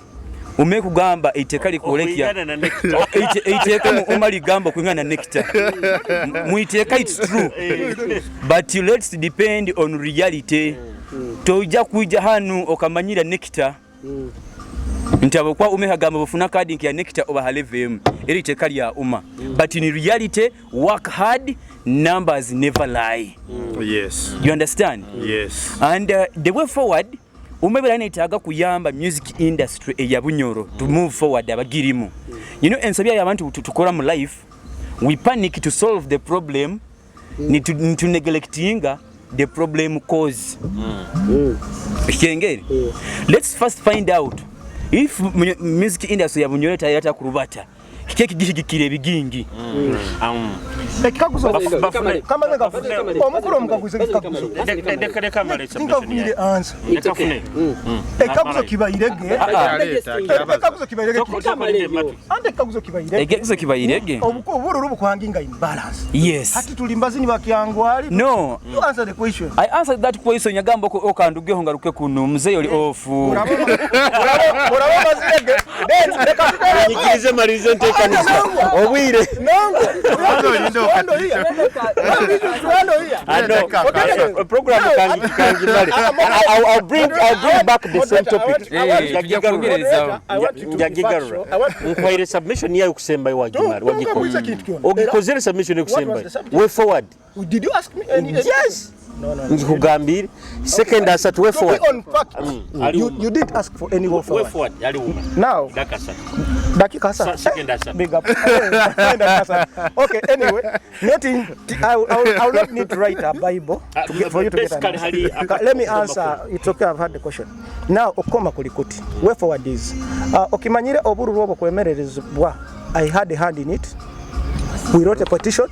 ume kugamba iteeka likolekya Okwingana na Nectar. Eiteeka mu UMA ligamba okwingana na Nectar muiteeka. It's true, but let's depend on reality. Tojja kuija hanu okamanyira Nectar nti abo kwa ume hagamba bufuna kadi nki ya Nectar oba halevemu eri iteeka lya UMA, but in reality, work hard, numbers never lie. You understand? Yes. And the way forward, umebera neetaaga kuyamba music industry eya Bunyoro to move forward abagirimu. You know, ensobi yayo abantu tukola mu life, we panic to solve the problem, nitu neglectinga the problem cause. Kyengeri let's first find out if music industry ya Bunyoro tayata kurubata kiki ekigishigikira ebigingi. Ekikaguzo Bafune- kamaze omukulu omukaguzo ekikaguzo. Leka male submission Ninkafunire yayo. answer. Leka fune. Ekikaguzo kibayirege. Ekikaguzo kibayirege. Ante ekikaguzo kibayirege. Ekikaguzo kibayirege. Obululu bukuhanginga imbalance. Yes. Hati tuli mbazini bakyangwali. No. You answer the question. I answered that question. Nyagamba okandugeho ngaruke kuno muzeeyi oli off. Oraba mazirege. Then reka tutere. Nyikirize malirize enteekaniza obwire. Nongo. Olinda. I know. Okay, program kangimale. I'll bring back the same topic. Eh, tujja kwongerezawo. Njagigarura. Nkwaire submission yayo kusembayo wagimale wagikoze. Tukabuuza kintu kyonna. Ogikozere submission What was ekusembayo. the subject? Way forward. Did you ask me any Yes. Nkikugambire second asatu way To be forward. on fact, Ali you, Uma. you didn't ask for any way Way forward. forward ali uma. Now, Dakika asatu. dakika asatu. Second asatu. Big up. Dakika asatu. Okay, anyway, not in, I will not need to write a Bible to get, for you to get an Basically, answer. hali- Let me answer. It's okay, I've had the question. Now, okoma kuli kuti. Way forward is, okimanyire obururu obwo kwemererezebwa. I had a hand in it. We wrote a petition.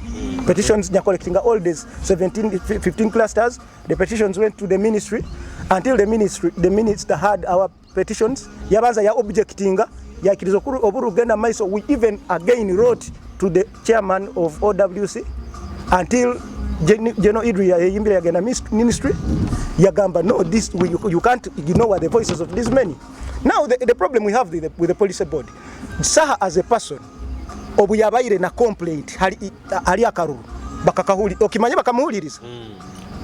Petitions they are collecting all these 17, 15 clusters. The petitions went to the ministry until the ministry, the minister had our petitions. Yabanza ya objectinga yakiriza oburu genda maiso. We even again wrote to the chairman of OWC until General Idri yayimbira yagenda ministry yagamba no this we, you can't ignore the voices of these many. Now the problem we have with the policy board, Saha as a person obu yabaire na complaint hali akaruru bakakahuli okimanye bakamuhuliriza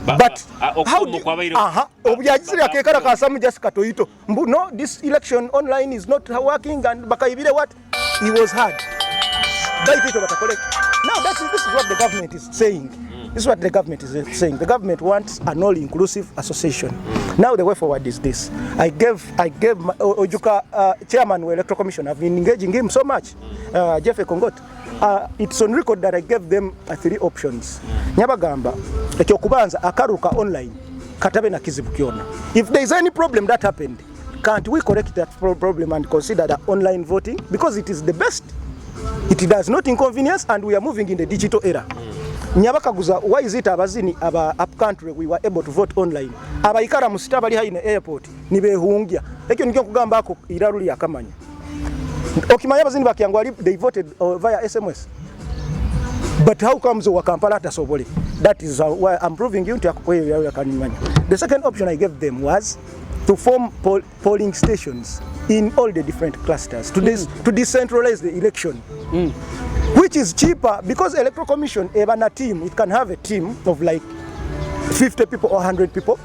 but how do, aha obu yagizire akekara kasamu just katoito mbu no this election online is not working and bakaibire what he was hard baitu batakoleka. Now this is what the government is saying. This is what the government is saying. The government wants an all-inclusive association. Now the way forward is this. I gave my, Ojuka chairman of Electoral Commission. I've been engaging him so much, Jeff Kongot. It's on record that I gave them 3 options. Nyabagamba ekyokubanza akaruka online katabe na kizibu kyona. If there is any problem that happened, can't we correct that problem and consider the online voting because it is the best. It does not inconvenience and we are moving in the digital era. Nyabakaguza why is it abazini aba up country we were able to vote online abayikara musita bali haine airport nibehungia ekyo nikyo kugamba ako iraruli yakamanya okimanya abazini bakyangwali they voted via SMS but how comes wa Kampala atasobole. That is why I'm proving you nti akweyo yakamanya. The second option I gave them was to form polling stations in all the different clusters to decentralize the election. Which is cheaper because Electoral Commission even a team, it can have a team of like 50 people or 100 people.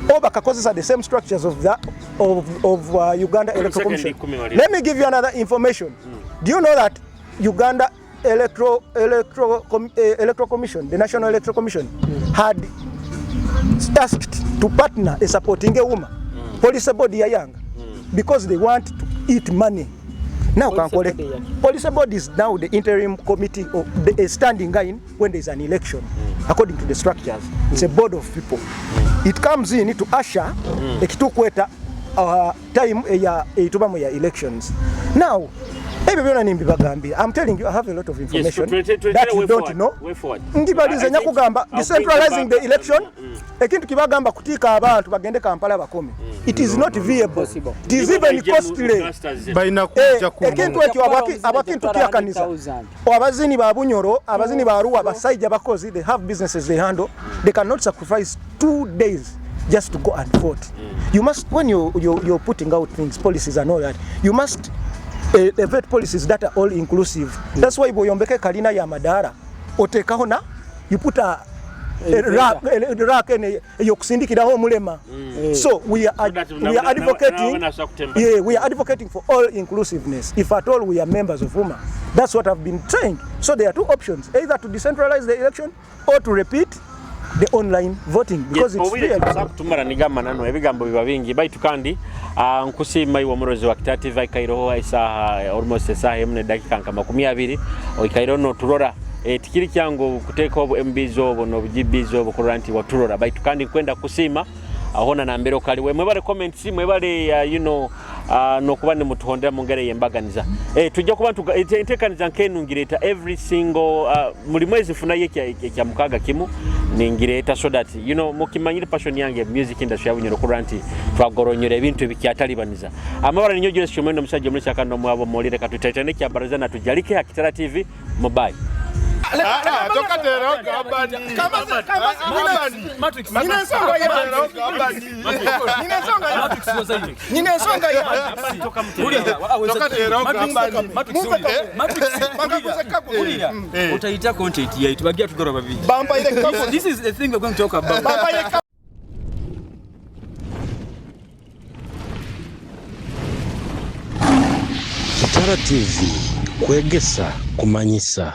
Or bakakozesa are the same structures of that of Uganda Electoral Commission. Let me give you another information. Do you know that Uganda Electoral Commission, the National Electoral Commission, had asked to partner a supporting a woman, police body ya Yanga, because they want to eat money. Now, police board is now the interim committee of the standing in when there is an election, according to the structures. It's a board of people. It comes in to usher ekitukweta time ya eitubamu ya elections. Now, ebyo byona nimbibagambira. I'm telling you, I have a lot of information that you don't know. Ngibalize nyakugamba decentralizing the election. Ekintu kibagamba kutika abantu bagende Kampala bakome. It is not viable. It is even costly. Ekintu ekyo abakintu kyakanisa. Abazini ba Bunyoro, abazini ba Arua, basajja bakozi, they have businesses they handle. They cannot sacrifice 2 days just to go and vote. You must, when you're putting out things, policies and all that, you must vet policies that are all inclusive. That's why boyombeke kalina ya madara otekaho na you put a rack eyokusindikiraho omulema. So we are advocating, yeah, we are advocating for all inclusiveness. If at all we are members of UMA, that's what I've been saying. So there are 2 options: either to decentralize the election or to repeat the online voting because it's real. Tumara nigamba nano ebigambo biba bingi baitu kandi nkusiima iwe omurozi wa Kitara TV aikaireho isaha almost esaha emu nedakika nka 20 oikaireho noturora. Tikiri kyangu kuteeka obu MBs obo n'obu GBs obo kurora nti waturora baitu kandi nkwenda kusiima ahona nambere okaliwe mwebale comments mwebale you know nokuba nimutuhondera mu ngeri yembaganiza. Tujja kuba enteekaniza nkenungireta every single muli mwezi funayo ekya mukaga kimu ningireta so that you know mukimanyire passion yange music industry yabunyoro kurora nti twagoronyera ebintu ebikyatalibaniza. Amabara ninyo Julius Chomendo omusajja omuli kyakano mwabo molire katutaitane kya baraza na tujalike Hakitara TV mobile. Utaita content yaitu bagia tugora babiri. This is the thing we're going to talk about. Kitara TV kwegesa kumanyisa.